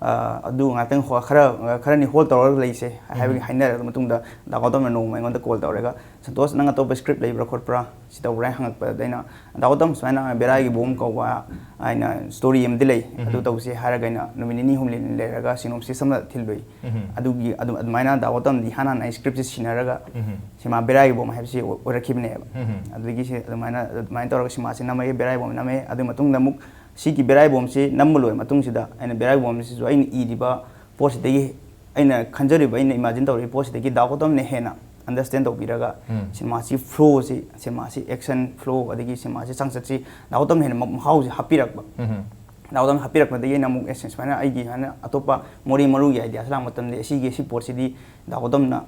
ꯑ, ꯑꯗꯨ ꯉꯥꯛꯇꯪ ꯍꯣ-, ꯈꯔ, ꯈꯔꯅꯤ ꯍꯣꯜ ꯇꯧꯔꯒ ꯂꯩꯁꯦ ꯍꯥꯏꯕꯒꯤ ꯍꯥꯏꯅꯔꯕ ꯃꯇꯨꯡꯗ, ꯗꯥ ꯒꯧꯇꯝꯅ ꯅꯣꯡꯃ ꯑꯩꯉꯣꯟꯗ ꯀꯣꯜ ꯇꯧꯔꯒ, "ꯁꯟꯇꯣꯁ, ꯅꯪ ꯑꯇꯣꯞꯄ ꯁ꯭ꯀ꯭ꯔꯤꯞ ꯂꯩꯕ꯭ꯔꯥ ꯈꯣꯠꯄ꯭ꯔꯥ?" ꯁꯤ ꯇꯧꯕ꯭ꯔꯥ ꯍꯥꯏꯅ ꯍꯪꯉꯛꯄꯗ, ꯑꯩꯅ, "ꯗꯥ ꯒꯧꯇꯝ, ꯁꯨꯃꯥꯏꯅ ꯕꯦꯔꯥꯒꯤ ꯕꯣꯝ ꯀꯧꯕ ꯍꯥꯏꯅ ꯁ꯭ꯇꯣꯔꯤ ꯑꯃꯗꯤ ꯂꯩ, ꯑꯗꯨ ꯇꯧꯁꯦ" ꯍꯥꯏꯔꯒ ꯑꯩꯅ ꯅꯨꯃꯤꯠ ꯅꯤꯅꯤ ꯍꯨꯝꯅꯤ ꯂꯩꯔꯒ ꯁꯤꯅꯣꯞꯁꯤꯁ ꯑꯃ ꯊꯤꯜꯂꯨꯏ꯫ ꯑꯗꯨꯒꯤ, ꯑꯗꯨ, ꯑꯗꯨꯃꯥꯏꯅ ꯗꯥ ꯒꯧꯇꯝꯗꯤ ꯏꯍꯥꯟ ꯍꯥꯟꯅ ꯑꯩ ꯁ꯭ꯀ꯭ꯔꯤꯞꯁꯦ ꯁꯤꯟꯅꯔꯒ ꯁꯤꯃꯥ ꯕꯦꯔꯥꯒꯤ ꯕꯣꯝ ꯍꯥꯏꯕꯁꯤ ꯑꯣꯏ-, ꯑꯣꯏꯔꯛꯈꯤꯕꯅꯦꯕ꯫ ꯑꯗꯨꯗꯒꯤ ꯁꯤ ꯑꯗꯨꯃꯥꯏꯅ, ꯑꯗꯨꯃꯥꯏꯅ ꯇꯧꯔꯒ ꯁꯤꯃꯥꯁꯤ ꯅꯝꯃꯛꯑꯦ, ꯕꯦꯔꯥꯒꯤ ꯕꯣꯝ ꯅꯝꯃꯛꯑꯦ꯫ ꯑꯗꯨꯒꯤ ꯃꯇꯨꯡꯗ ꯑꯃꯨꯛ ꯁꯤꯒꯤ ꯕꯦꯔꯥꯒꯤ ꯕꯣꯝꯁꯤ ꯅꯝꯕ ꯂꯣꯏꯔ ꯃꯇꯨꯡꯁꯤꯗ ꯑꯩꯅ ꯕꯦꯔꯥꯒꯤ ꯕꯣꯝꯁꯤꯁꯨ ꯑꯩꯅ ꯏꯔꯤꯕ ꯄꯣꯠꯁꯤꯗꯒꯤ, ꯑꯩꯅ ꯈꯟꯖꯔꯤꯕ, ꯑꯩꯅ ꯏꯃꯥꯖꯤꯟ ꯇꯧꯔꯤꯕ ꯄꯣꯠꯁꯤꯗꯒꯤ ꯗꯥ ꯒꯧꯇꯝꯅ ꯍꯦꯟꯅ ꯑꯟꯗꯔꯁ꯭ꯇꯦꯟ ꯇꯧꯕꯤꯔꯒ ꯁꯤꯃꯥꯁꯤ ꯐ꯭ꯂꯣꯁꯤ, ꯁꯤꯃꯥꯁꯤ ꯑꯦꯛꯁꯟ ꯐ꯭ꯂꯣ, ꯑꯗꯒꯤ ꯁꯤꯃꯥꯁꯤ ꯆꯥꯡꯆꯠꯁꯤ ꯗꯥ ꯒꯧꯇꯝꯅ ꯍꯦꯟꯅ ꯃ-, ꯃꯍꯥꯎꯁꯤ ꯍꯥꯞꯄꯤꯔꯛꯄ꯫ ꯗꯥ ꯒꯧꯇꯝꯅ ꯍꯥꯞꯄꯤꯔꯛꯄꯗꯒꯤ ꯑꯩꯅ ꯑꯃꯨꯛ, ꯑꯦꯁ, ꯁꯨꯃꯥꯏꯅ ꯑꯩꯒꯤ ꯁꯨꯃꯥꯏꯅ ꯑꯇꯣꯞꯄ ꯃꯣꯔꯦ ꯃꯔꯨꯒꯤ ꯑꯥꯏꯗꯤꯌꯥꯁꯤ ꯂꯥꯛꯄ ꯃꯇꯝꯗ, ꯑꯁꯤꯒꯤ, ꯁꯤ ꯄꯣꯠꯁꯤꯗꯤ ꯗꯥ ꯒꯧꯇꯝꯅ,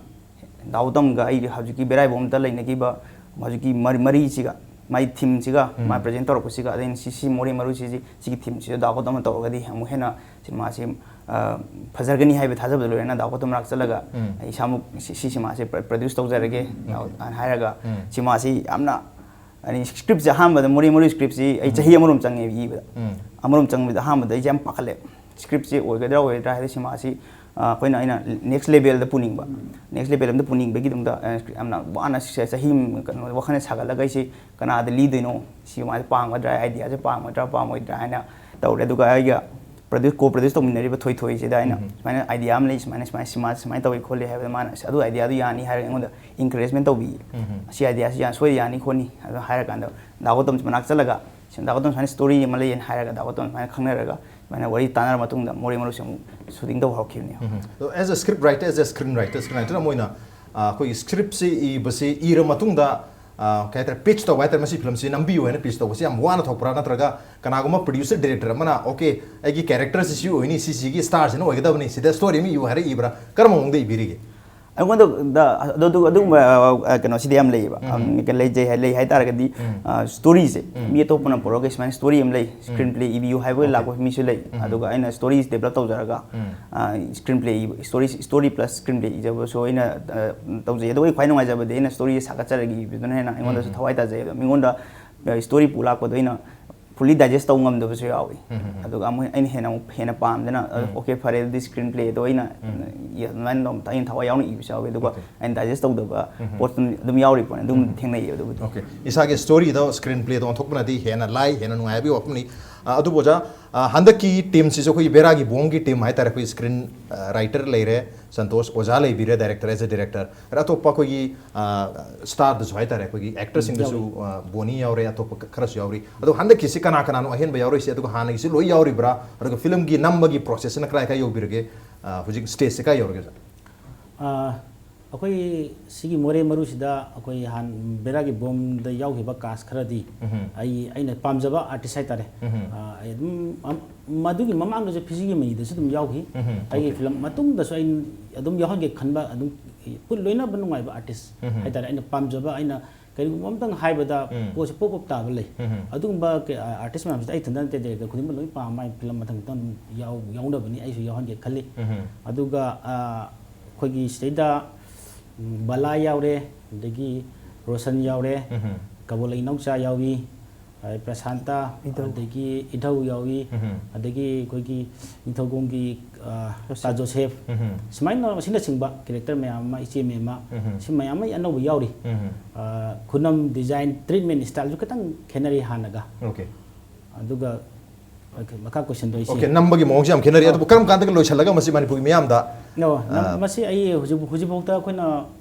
ꯗꯥ ꯒꯧꯇꯝꯒ ꯑꯩꯒꯤ ꯍꯧꯖꯤꯛꯀꯤ ꯕꯦꯔꯥꯏꯕꯣꯝꯗ ꯂꯩꯅꯈꯤꯕ ꯍꯧꯖꯤꯛꯀꯤ ꯃꯔꯤ-, ꯃꯔꯤꯁꯤꯒ ꯃꯥꯏ ꯊꯤꯝꯁꯤꯒ ꯃꯥ ꯄ꯭ꯔꯖꯦꯟ ꯇꯧꯔꯛꯄꯁꯤꯒ, ꯑꯗꯩ ꯁꯤ ꯁꯤ ꯃꯣꯔꯦ ꯃꯔꯨꯁꯤꯁꯤ ꯁꯤꯒꯤ ꯊꯤꯝꯁꯤꯗ ꯗꯥ ꯒꯧꯇꯝꯅ ꯇꯧꯔꯒꯗꯤ ꯑꯃꯨꯛ ꯍꯦꯟꯅ ꯁꯤꯅꯦꯃꯥꯁꯤ ꯐꯖꯔꯒꯅꯤ ꯍꯥꯏꯕ ꯊꯥꯖꯕꯗ ꯂꯣꯏꯅꯅ ꯗꯥ ꯒꯧꯇꯝ ꯃꯅꯥꯛ ꯆꯠꯂꯒ ꯑꯩ ꯏꯁꯥꯃꯛ ꯁꯤ ꯁꯤ ꯁꯤꯅꯦꯃꯥꯁꯤ ꯄ꯭ꯔꯗ꯭ꯌꯨꯁ ꯇꯧꯖꯔꯒꯦ ꯍꯥꯏꯅ ꯍꯥꯏꯔꯒ ꯁꯤꯅꯦꯃꯥꯁꯤ ꯌꯥꯝꯅ, ꯑꯩ ꯁ꯭ꯀ꯭ꯔꯤꯞꯁꯦ ꯑꯍꯥꯟꯕꯗ ꯃꯣꯔꯦ ꯃꯔꯨ ꯁ꯭ꯀ꯭ꯔꯤꯞꯁꯤ ꯑꯩ ꯆꯍꯤ ꯑꯃꯔꯣꯝ ꯆꯪꯉꯦꯕ ꯏꯕꯗ꯫ ꯑꯃꯔꯣꯝ ꯆꯪꯕꯗ ꯑꯍꯥꯟꯕꯗ ꯑꯩꯁꯦ ꯌꯥꯝ ꯄꯥꯈꯠꯂꯦ꯫ ꯁ꯭ꯀ꯭ꯔꯤꯞꯁꯦ ꯑꯣꯏꯒꯗ꯭ꯔꯥ ꯑꯣꯏꯔꯣꯏꯗ꯭ꯔꯥ ꯍꯥꯏꯗꯤ ꯁꯤꯅꯦꯃꯥꯁꯤ ꯑꯩꯈꯣꯏꯅ ꯑꯩꯅ ꯅꯦꯛꯁ ꯂꯦꯕꯦꯜꯗ ꯄꯨꯅꯤꯡꯕ, ꯅꯦꯛꯁ ꯂꯦꯕꯦꯜ ꯑꯝꯗ ꯄꯨꯅꯤꯡꯕꯒꯤꯗꯃꯛꯇ ꯌꯥꯝꯅ ꯋꯥꯅ ꯆꯍꯤ ꯑꯃ ꯀꯩꯅꯣ ꯋꯥꯈꯜꯅ ꯁꯥꯒꯠꯂꯒ ꯑꯩꯁꯦ ꯀꯅꯥꯗ ꯂꯤꯗꯣꯏꯅꯣ, ꯁꯤ ꯀꯃꯥꯏꯅ ꯄꯥꯝꯒꯗ꯭ꯔꯥ, ꯑꯥꯏꯗꯤꯌꯥꯁꯦ ꯄꯥꯝꯒꯗ꯭ꯔꯥ ꯄꯥꯝꯃꯣꯏꯗ꯭ꯔꯥ ꯍꯥꯏꯅ ꯇꯧꯔꯦ꯫ ꯑꯗꯨꯒ ꯑꯩꯒ ꯄ꯭ꯔꯗ꯭ꯌꯨꯁ ꯀꯣ ꯄ꯭ꯔꯗ꯭ꯌꯨꯁ ꯇꯧꯃꯤꯟꯅꯔꯤꯕ ꯊꯣꯏꯊꯣꯏꯁꯤꯗ ꯑꯩꯅ ꯁꯨꯃꯥꯏꯅ ꯑꯥꯏꯗꯤꯌꯥ ꯑꯃ ꯂꯩ, ꯁꯨꯃꯥꯏꯅ ꯁꯨꯃꯥꯏꯅ ꯁꯤꯃꯥ ꯁꯨꯃꯥꯏꯅ ꯇꯧꯏ ꯈꯣꯠꯂꯤ ꯍꯥꯏꯕꯗ ꯃꯥꯅ ꯑꯁ ꯑꯗꯨ ꯑꯥꯏꯗꯤꯌꯥꯗꯨ ꯌꯥꯅꯤ ꯍꯥꯏꯔꯒ ꯑꯩꯉꯣꯟꯗ ꯏꯟꯀꯔꯦꯖꯃꯦꯟ ꯇꯧꯕꯤ꯫ ꯑꯁꯤ ꯑꯥꯏꯗꯤꯌꯥꯁꯤ ꯌꯥꯝ ꯁꯣꯏꯗ ꯌꯥꯅꯤ ꯈꯣꯠꯅꯤ ꯑꯗꯨ ꯍꯥꯏꯔꯀꯥꯟꯗ ꯗꯥ ꯒꯧꯇꯝ ꯃꯅꯥꯛ ꯆꯠꯂꯒ ꯁꯨꯝ ꯗꯥ ꯒꯧꯇꯝ ꯁꯨꯃꯥꯏꯅ ꯁ꯭ꯇꯣꯔꯤ ꯑꯃ ꯂꯩꯌꯦꯅ ꯍꯥꯏꯔꯒ ꯗꯥ ꯒꯧꯇꯝ ꯁꯨꯃꯥꯏꯅ ꯈꯪꯅꯔꯒ ꯁꯨꯃꯥꯏꯅ ꯋꯥꯔꯤ ꯇꯥꯟꯅꯔ ꯃꯇꯨꯡꯗ ꯃꯣꯔꯦ ꯃꯔꯨꯁꯦ ꯑꯃꯨꯛ ꯁꯨꯇꯤꯡ ꯇꯧꯕ ꯍꯧꯔꯛꯈꯤꯕꯅꯦ꯫ ꯑꯗꯣ as a script writer, as a screen writer, screen writer ꯑꯃ ꯑꯣꯏꯅ ꯑꯩꯈꯣꯏꯒꯤ ꯁ꯭ꯀ꯭ꯔꯤꯞꯁꯤ ꯏꯕꯁꯤ ꯏꯔ ꯃꯇꯨꯡꯗ ꯀꯩ ꯍꯥꯏꯇꯥꯔꯦ, ꯄꯤꯆ ꯇꯧꯕ ꯍꯥꯏꯇꯥꯔꯦ, ꯃꯁꯤ ꯐꯤꯂꯝꯁꯤ ꯅꯝꯕꯤꯌꯨ ꯍꯥꯏꯅ ꯄꯤꯆ ꯇꯧꯕꯁꯤ ꯌꯥꯝ ꯋꯥꯅ ꯊꯣꯛꯄ꯭ꯔꯥ, ꯅꯠꯇ꯭ꯔꯒ ꯀꯅꯥꯒꯨꯝꯕ ꯄ꯭ꯔꯗ꯭ꯌꯨꯁꯔ ꯗꯤꯔꯦꯛꯇꯔ ꯑꯃꯅ okay ꯑꯩꯒꯤ ꯀꯦꯔꯦꯛꯇꯔꯁꯤ ꯁꯤ ꯑꯣꯏꯅꯤ, ꯁꯤꯁꯤꯒꯤ ꯁ꯭ꯇꯥꯔꯁꯤꯅ ꯑꯣꯏꯒꯗꯕꯅꯤ, ꯁꯤꯗ ꯁ꯭ꯇꯣꯔꯤ ꯑꯃ ꯏꯌꯨ ꯍꯥꯏꯔ ꯏꯕ꯭ꯔꯥ, ꯀꯔꯝꯕ ꯃꯑꯣꯡꯗ ꯏꯕꯤꯔꯤꯒꯦ? ꯑꯩꯉꯣꯟꯗ ꯑꯗꯨꯒꯨꯝꯕ ꯀꯩꯅꯣꯁꯤꯗꯤ ꯌꯥꯝ ꯂꯩꯌꯦꯕ꯫ ꯂꯩꯖꯩ ꯂꯩ ꯍꯥꯏ ꯇꯥꯔꯒꯗꯤ ꯁ꯭ꯇꯣꯔꯤꯁꯦ ꯃꯤ ꯑꯇꯣꯞꯄꯅ ꯄꯨꯔꯛꯑꯒ ꯁꯨꯃꯥꯏꯅ ꯁ꯭ꯇꯣꯔꯤ ꯑꯃ ꯂꯩ, ꯁ꯭ꯀ꯭ꯔꯤꯟ ꯄ꯭ꯂꯦ ꯏꯕꯤꯌꯨ ꯍꯥꯏꯕ ꯂꯥꯛꯄ ꯃꯤꯁꯨ ꯂꯩ꯫ ꯑꯗꯨꯒ ꯑꯩꯅ ꯁ꯭ꯇꯣꯔꯤꯁꯦ ꯗꯦꯕꯂꯞ ꯇꯧꯖꯔꯒ ꯁ꯭ꯀ꯭ꯔꯤꯟ ꯄ꯭ꯂꯦ ꯏꯕ, story story plus screenplay ꯏꯖꯕꯁꯨ ꯑꯩꯅ ꯇꯧꯖꯩ꯫ ꯑꯗꯨꯒ ꯑꯩ ꯈ꯭ꯋꯥꯏ ꯅꯨꯡꯉꯥꯏꯖꯕꯗꯤ ꯑꯩꯅ ꯁ꯭ꯇꯣꯔꯤꯁꯦ ꯁꯥꯒꯠꯆꯔꯒ ꯏꯕꯗꯨꯅ ꯍꯦꯟꯅ ꯑꯩꯉꯣꯟꯗꯁꯨ ꯊꯋꯥꯏ ꯇꯥꯖꯩ꯫ ꯑꯗꯣ ꯃꯤꯉꯣꯟꯗ ꯁ꯭ꯇꯣꯔꯤ ꯄꯨ ꯂꯥꯛꯄꯗꯣ ꯑꯩꯅ ꯐꯨꯜꯂꯤ ꯗꯥꯏꯖꯦꯁ ꯇꯧ ꯉꯝꯗꯕꯁꯨ ꯌꯥꯎꯏ꯫ ꯑꯗꯨꯒ ꯑꯃꯨꯛ ꯑꯩꯅ ꯍꯦꯟꯅ ꯑꯃꯨꯛ ꯍꯦꯟꯅ ꯄꯥꯝꯗꯅ okay ꯐꯔꯦ ꯑꯗꯨꯗꯤ ꯁ꯭ꯀ꯭ꯔꯤꯟ ꯄ꯭ꯂꯦꯗꯣ ꯑꯩꯅ ꯑꯗꯨꯃꯥꯏꯅ ꯇꯧ ꯑꯩꯅ ꯊꯋꯥꯏ ꯌꯥꯎꯅ ꯏꯕꯁꯨ ꯌꯥꯎꯏ꯫ ꯑꯗꯨꯒ ꯑꯩꯅ ꯗꯥꯏꯖꯦꯁ ꯇꯧꯗꯕ ꯄꯣꯠꯇꯨ ꯑꯗꯨꯝ ꯌꯥꯎꯔꯤ ꯄꯣꯠꯅꯤ꯫ ꯑꯗꯨꯝ ꯊꯦꯡꯅꯩꯌꯦ ꯑꯗꯨꯕꯨꯗꯤ꯫ Okay, ꯏꯁꯥꯒꯤ ꯁ꯭ꯇꯣꯔꯤꯗꯣ ꯁ꯭ꯀ꯭ꯔꯤꯟ ꯄ꯭ꯂꯦꯗ ꯑꯣꯟꯊꯣꯛꯄꯅꯗꯤ ꯍꯦꯟꯅ ꯂꯥꯏ, ꯍꯦꯟꯅ ꯅꯨꯡꯉꯥꯏ ꯍꯥꯏꯕꯒꯤ ꯋꯥꯐꯝꯅꯤ꯫ ꯑꯗꯨꯕꯨ ꯑꯣꯖꯥ, ꯍꯟꯗꯛꯀꯤ ꯇꯤꯝꯁꯤꯁꯨ ꯑꯩꯈꯣꯏꯒꯤ ꯕꯦꯔꯥꯒꯤ ꯕꯣꯝꯒꯤ ꯇꯤꯝ ꯍꯥꯏꯇꯥꯔꯦ, ꯑꯩꯈꯣꯏ ꯁ꯭ꯀ꯭ꯔꯤꯟ ꯔꯥꯏꯇꯔ ꯂꯩꯔꯦ, ꯁꯟꯇꯣꯁ ꯑꯣꯖꯥ ꯂꯩꯕꯤꯔꯦ, ꯗꯥꯏꯔꯦꯛꯇꯔ, as a director, ꯑꯗ ꯑꯇꯣꯞꯄ ꯑꯩꯈꯣꯏꯒꯤ ꯁ꯭ꯇꯥꯔꯗꯁꯨ ꯍꯥꯏꯇꯥꯔꯦ, ꯑꯩꯈꯣꯏꯒꯤ ꯑꯦꯛꯇꯔꯁꯤꯡꯗꯁꯨ ꯕꯣꯅꯤ ꯌꯥꯎꯔꯦ, ꯑꯇꯣꯞꯄ ꯈꯔꯁꯨ ꯌꯥꯎꯔꯤ꯫ ꯑꯗꯣ ꯍꯟꯗꯛꯀꯤꯁꯤ ꯀꯅꯥ ꯀꯅꯥꯅꯣ ꯑꯍꯦꯟꯕ ꯌꯥꯎꯔꯤꯁꯦ, ꯑꯗꯨꯒ ꯍꯥꯟꯅꯒꯤꯁꯤ ꯂꯣꯏ ꯌꯥꯎꯔꯤꯕ꯭ꯔꯥ? ꯑꯗꯨꯒ ꯐꯤꯂꯝꯒꯤ ꯅꯝꯕꯒꯤ ꯄ꯭ꯔꯣꯁꯦꯁꯁꯤꯅ ꯀꯗꯥꯏ ꯀꯗꯥꯏ ꯌꯧꯕꯤꯔꯒꯦ? ꯍꯧꯖꯤꯛ ꯁ꯭ꯇꯦꯖꯁꯦ ꯀꯥꯏ ꯌꯧꯔꯒꯦ, ꯑꯣꯖꯥ? ꯑꯩꯈꯣꯏ ꯁꯤꯒꯤ ꯃꯣꯔꯦ ꯃꯔꯨꯁꯤꯗ ꯑꯩꯈꯣꯏ ꯍꯥꯟ ꯕꯦꯔꯥꯒꯤ ꯕꯣꯝꯗ ꯌꯥꯎꯈꯤꯕ ꯀꯥꯁ ꯈꯔꯗꯤ ꯑꯩ ꯑꯩꯅ ꯄꯥꯝꯖꯕ ꯑꯥꯔꯇꯤꯁ ꯍꯥꯏꯇꯥꯔꯦ꯫ ꯑꯩ ꯑꯗꯨꯝ ꯃꯗꯨꯒꯤ ꯃꯃꯥꯡꯗꯁꯨ ꯐꯤꯖꯤꯒꯤ ꯃꯩꯗꯁꯨ ꯑꯗꯨꯝ ꯌꯥꯎꯈꯤ꯫ ꯑꯩꯒꯤ ꯐꯤꯂꯝ ꯃꯇꯨꯡꯗꯁꯨ ꯑꯩ ꯑꯗꯨꯝ ꯌꯥꯎꯍꯟꯒꯦ ꯈꯟꯕ ꯑꯗꯨꯝ ꯄꯨꯟ ꯂꯣꯏꯅꯕ ꯅꯨꯡꯉꯥꯏꯕ ꯑꯥꯔꯇꯤꯁ ꯍꯥꯏꯇꯥꯔꯦ꯫ ꯑꯩꯅ ꯄꯥꯝꯖꯕ ꯑꯩꯅ ꯀꯔꯤꯒꯨꯝꯕ ꯑꯝꯇꯪ ꯍꯥꯏꯕꯗ ꯎꯝ. ꯄꯣꯠꯁꯦ ꯄꯣꯞ ꯄꯣꯞ ꯇꯥꯕ ꯂꯩ꯫ ꯎꯝ. ꯑꯗꯨꯒꯨꯝꯕ ꯑꯥꯔꯇꯤꯁ ꯃꯌꯥꯝꯁꯤꯗ ꯑꯩ ꯏꯊꯟꯇ ꯅꯠꯇꯦ, ꯗꯥꯏꯔꯦꯛꯇꯔ ꯈꯨꯗꯤꯡꯃꯛ ꯂꯣꯏ ꯄꯥꯝꯃ ꯃꯥꯏ ꯐꯤꯂꯝ ꯃꯊꯪ ꯃꯊꯪ ꯌꯥꯎ ꯌꯥꯎꯅꯕꯅꯤ, ꯑꯩꯁꯨ ꯌꯥꯎꯍꯟꯒꯦ ꯈꯜꯂꯤ꯫ ꯎꯝ. ꯑꯗꯨꯒ ꯑ, ꯑꯩꯈꯣꯏꯒꯤ ꯁꯤꯗꯩꯗ ꯎꯝ, ꯕꯂꯥ ꯌꯥꯎꯔꯦ, ꯑꯗꯒꯤ ꯔꯣꯁꯟ ꯌꯥꯎꯔꯦ, ꯎꯝ. ꯀꯕꯣꯂꯩ ꯏꯅꯥꯎꯆꯥ ꯌꯥꯎꯏ, ꯑꯗꯩ ꯄ꯭ꯔꯁꯥꯟꯇ, ꯏꯙꯧ. ꯑꯗꯒꯤ ꯏꯙꯧ ꯌꯥꯎꯏ, ꯎꯝ. ꯑꯗꯒꯤ ꯑꯩꯈꯣꯏꯒꯤ ꯅꯤꯡꯊꯧꯈꯣꯡꯒꯤ ꯑ, ꯖꯣꯁꯦꯐ. ꯇꯥ ꯖꯣꯁꯦꯐ, ꯎꯝ. ꯁꯨꯃꯥꯏꯅ ꯑꯁꯤꯅꯆꯤꯡꯕ ꯀꯦꯔꯦꯛꯇꯔ ꯃꯌꯥꯝ ꯑꯃ, ꯏꯆꯦ ꯃꯦꯝꯃ, ꯎꯝ. ꯁꯤ ꯃꯌꯥꯝ ꯑꯃ ꯑꯅꯧꯕ ꯌꯥꯎꯔꯤ꯫ ꯎꯝ. ꯑ, ꯈꯨꯅꯝ ꯗꯤꯖꯥꯏꯟ, ꯇ꯭ꯔꯤꯠꯃꯦꯟ ꯁ꯭ꯇꯥꯏꯜꯁꯨ ꯈꯤꯇꯪ ꯈꯦꯠꯅꯔꯤ ꯍꯥꯟꯅꯒ꯫ ꯑꯣꯀꯦ. ꯑꯗꯨꯒ ꯑꯣꯀꯦ, ꯃꯈꯥ ꯀꯣꯏꯁꯟꯗꯣ ꯑꯩꯁꯦ ꯑꯣꯀꯦ, ꯅꯝꯕꯒꯤ ꯃꯑꯣꯡꯁꯦ ꯌꯥꯝ ꯈꯦꯠꯅꯔꯤ꯫ ꯑꯗꯨꯕꯨ ꯀꯔꯝ ꯀꯥꯟꯗꯒ ꯂꯣꯏꯁꯤꯜꯂꯒ ꯃꯁꯤ ꯃꯅꯤꯄꯨꯔꯒꯤ ꯃꯤꯌꯥꯝꯗ ꯑꯣ, ꯅꯝ- ꯑꯥ. ꯃꯁꯤ ꯑꯩ ꯍꯧꯖꯤꯛ ꯍꯧꯖꯤꯛꯐꯥꯎꯗ ꯑꯩꯈꯣꯏꯅ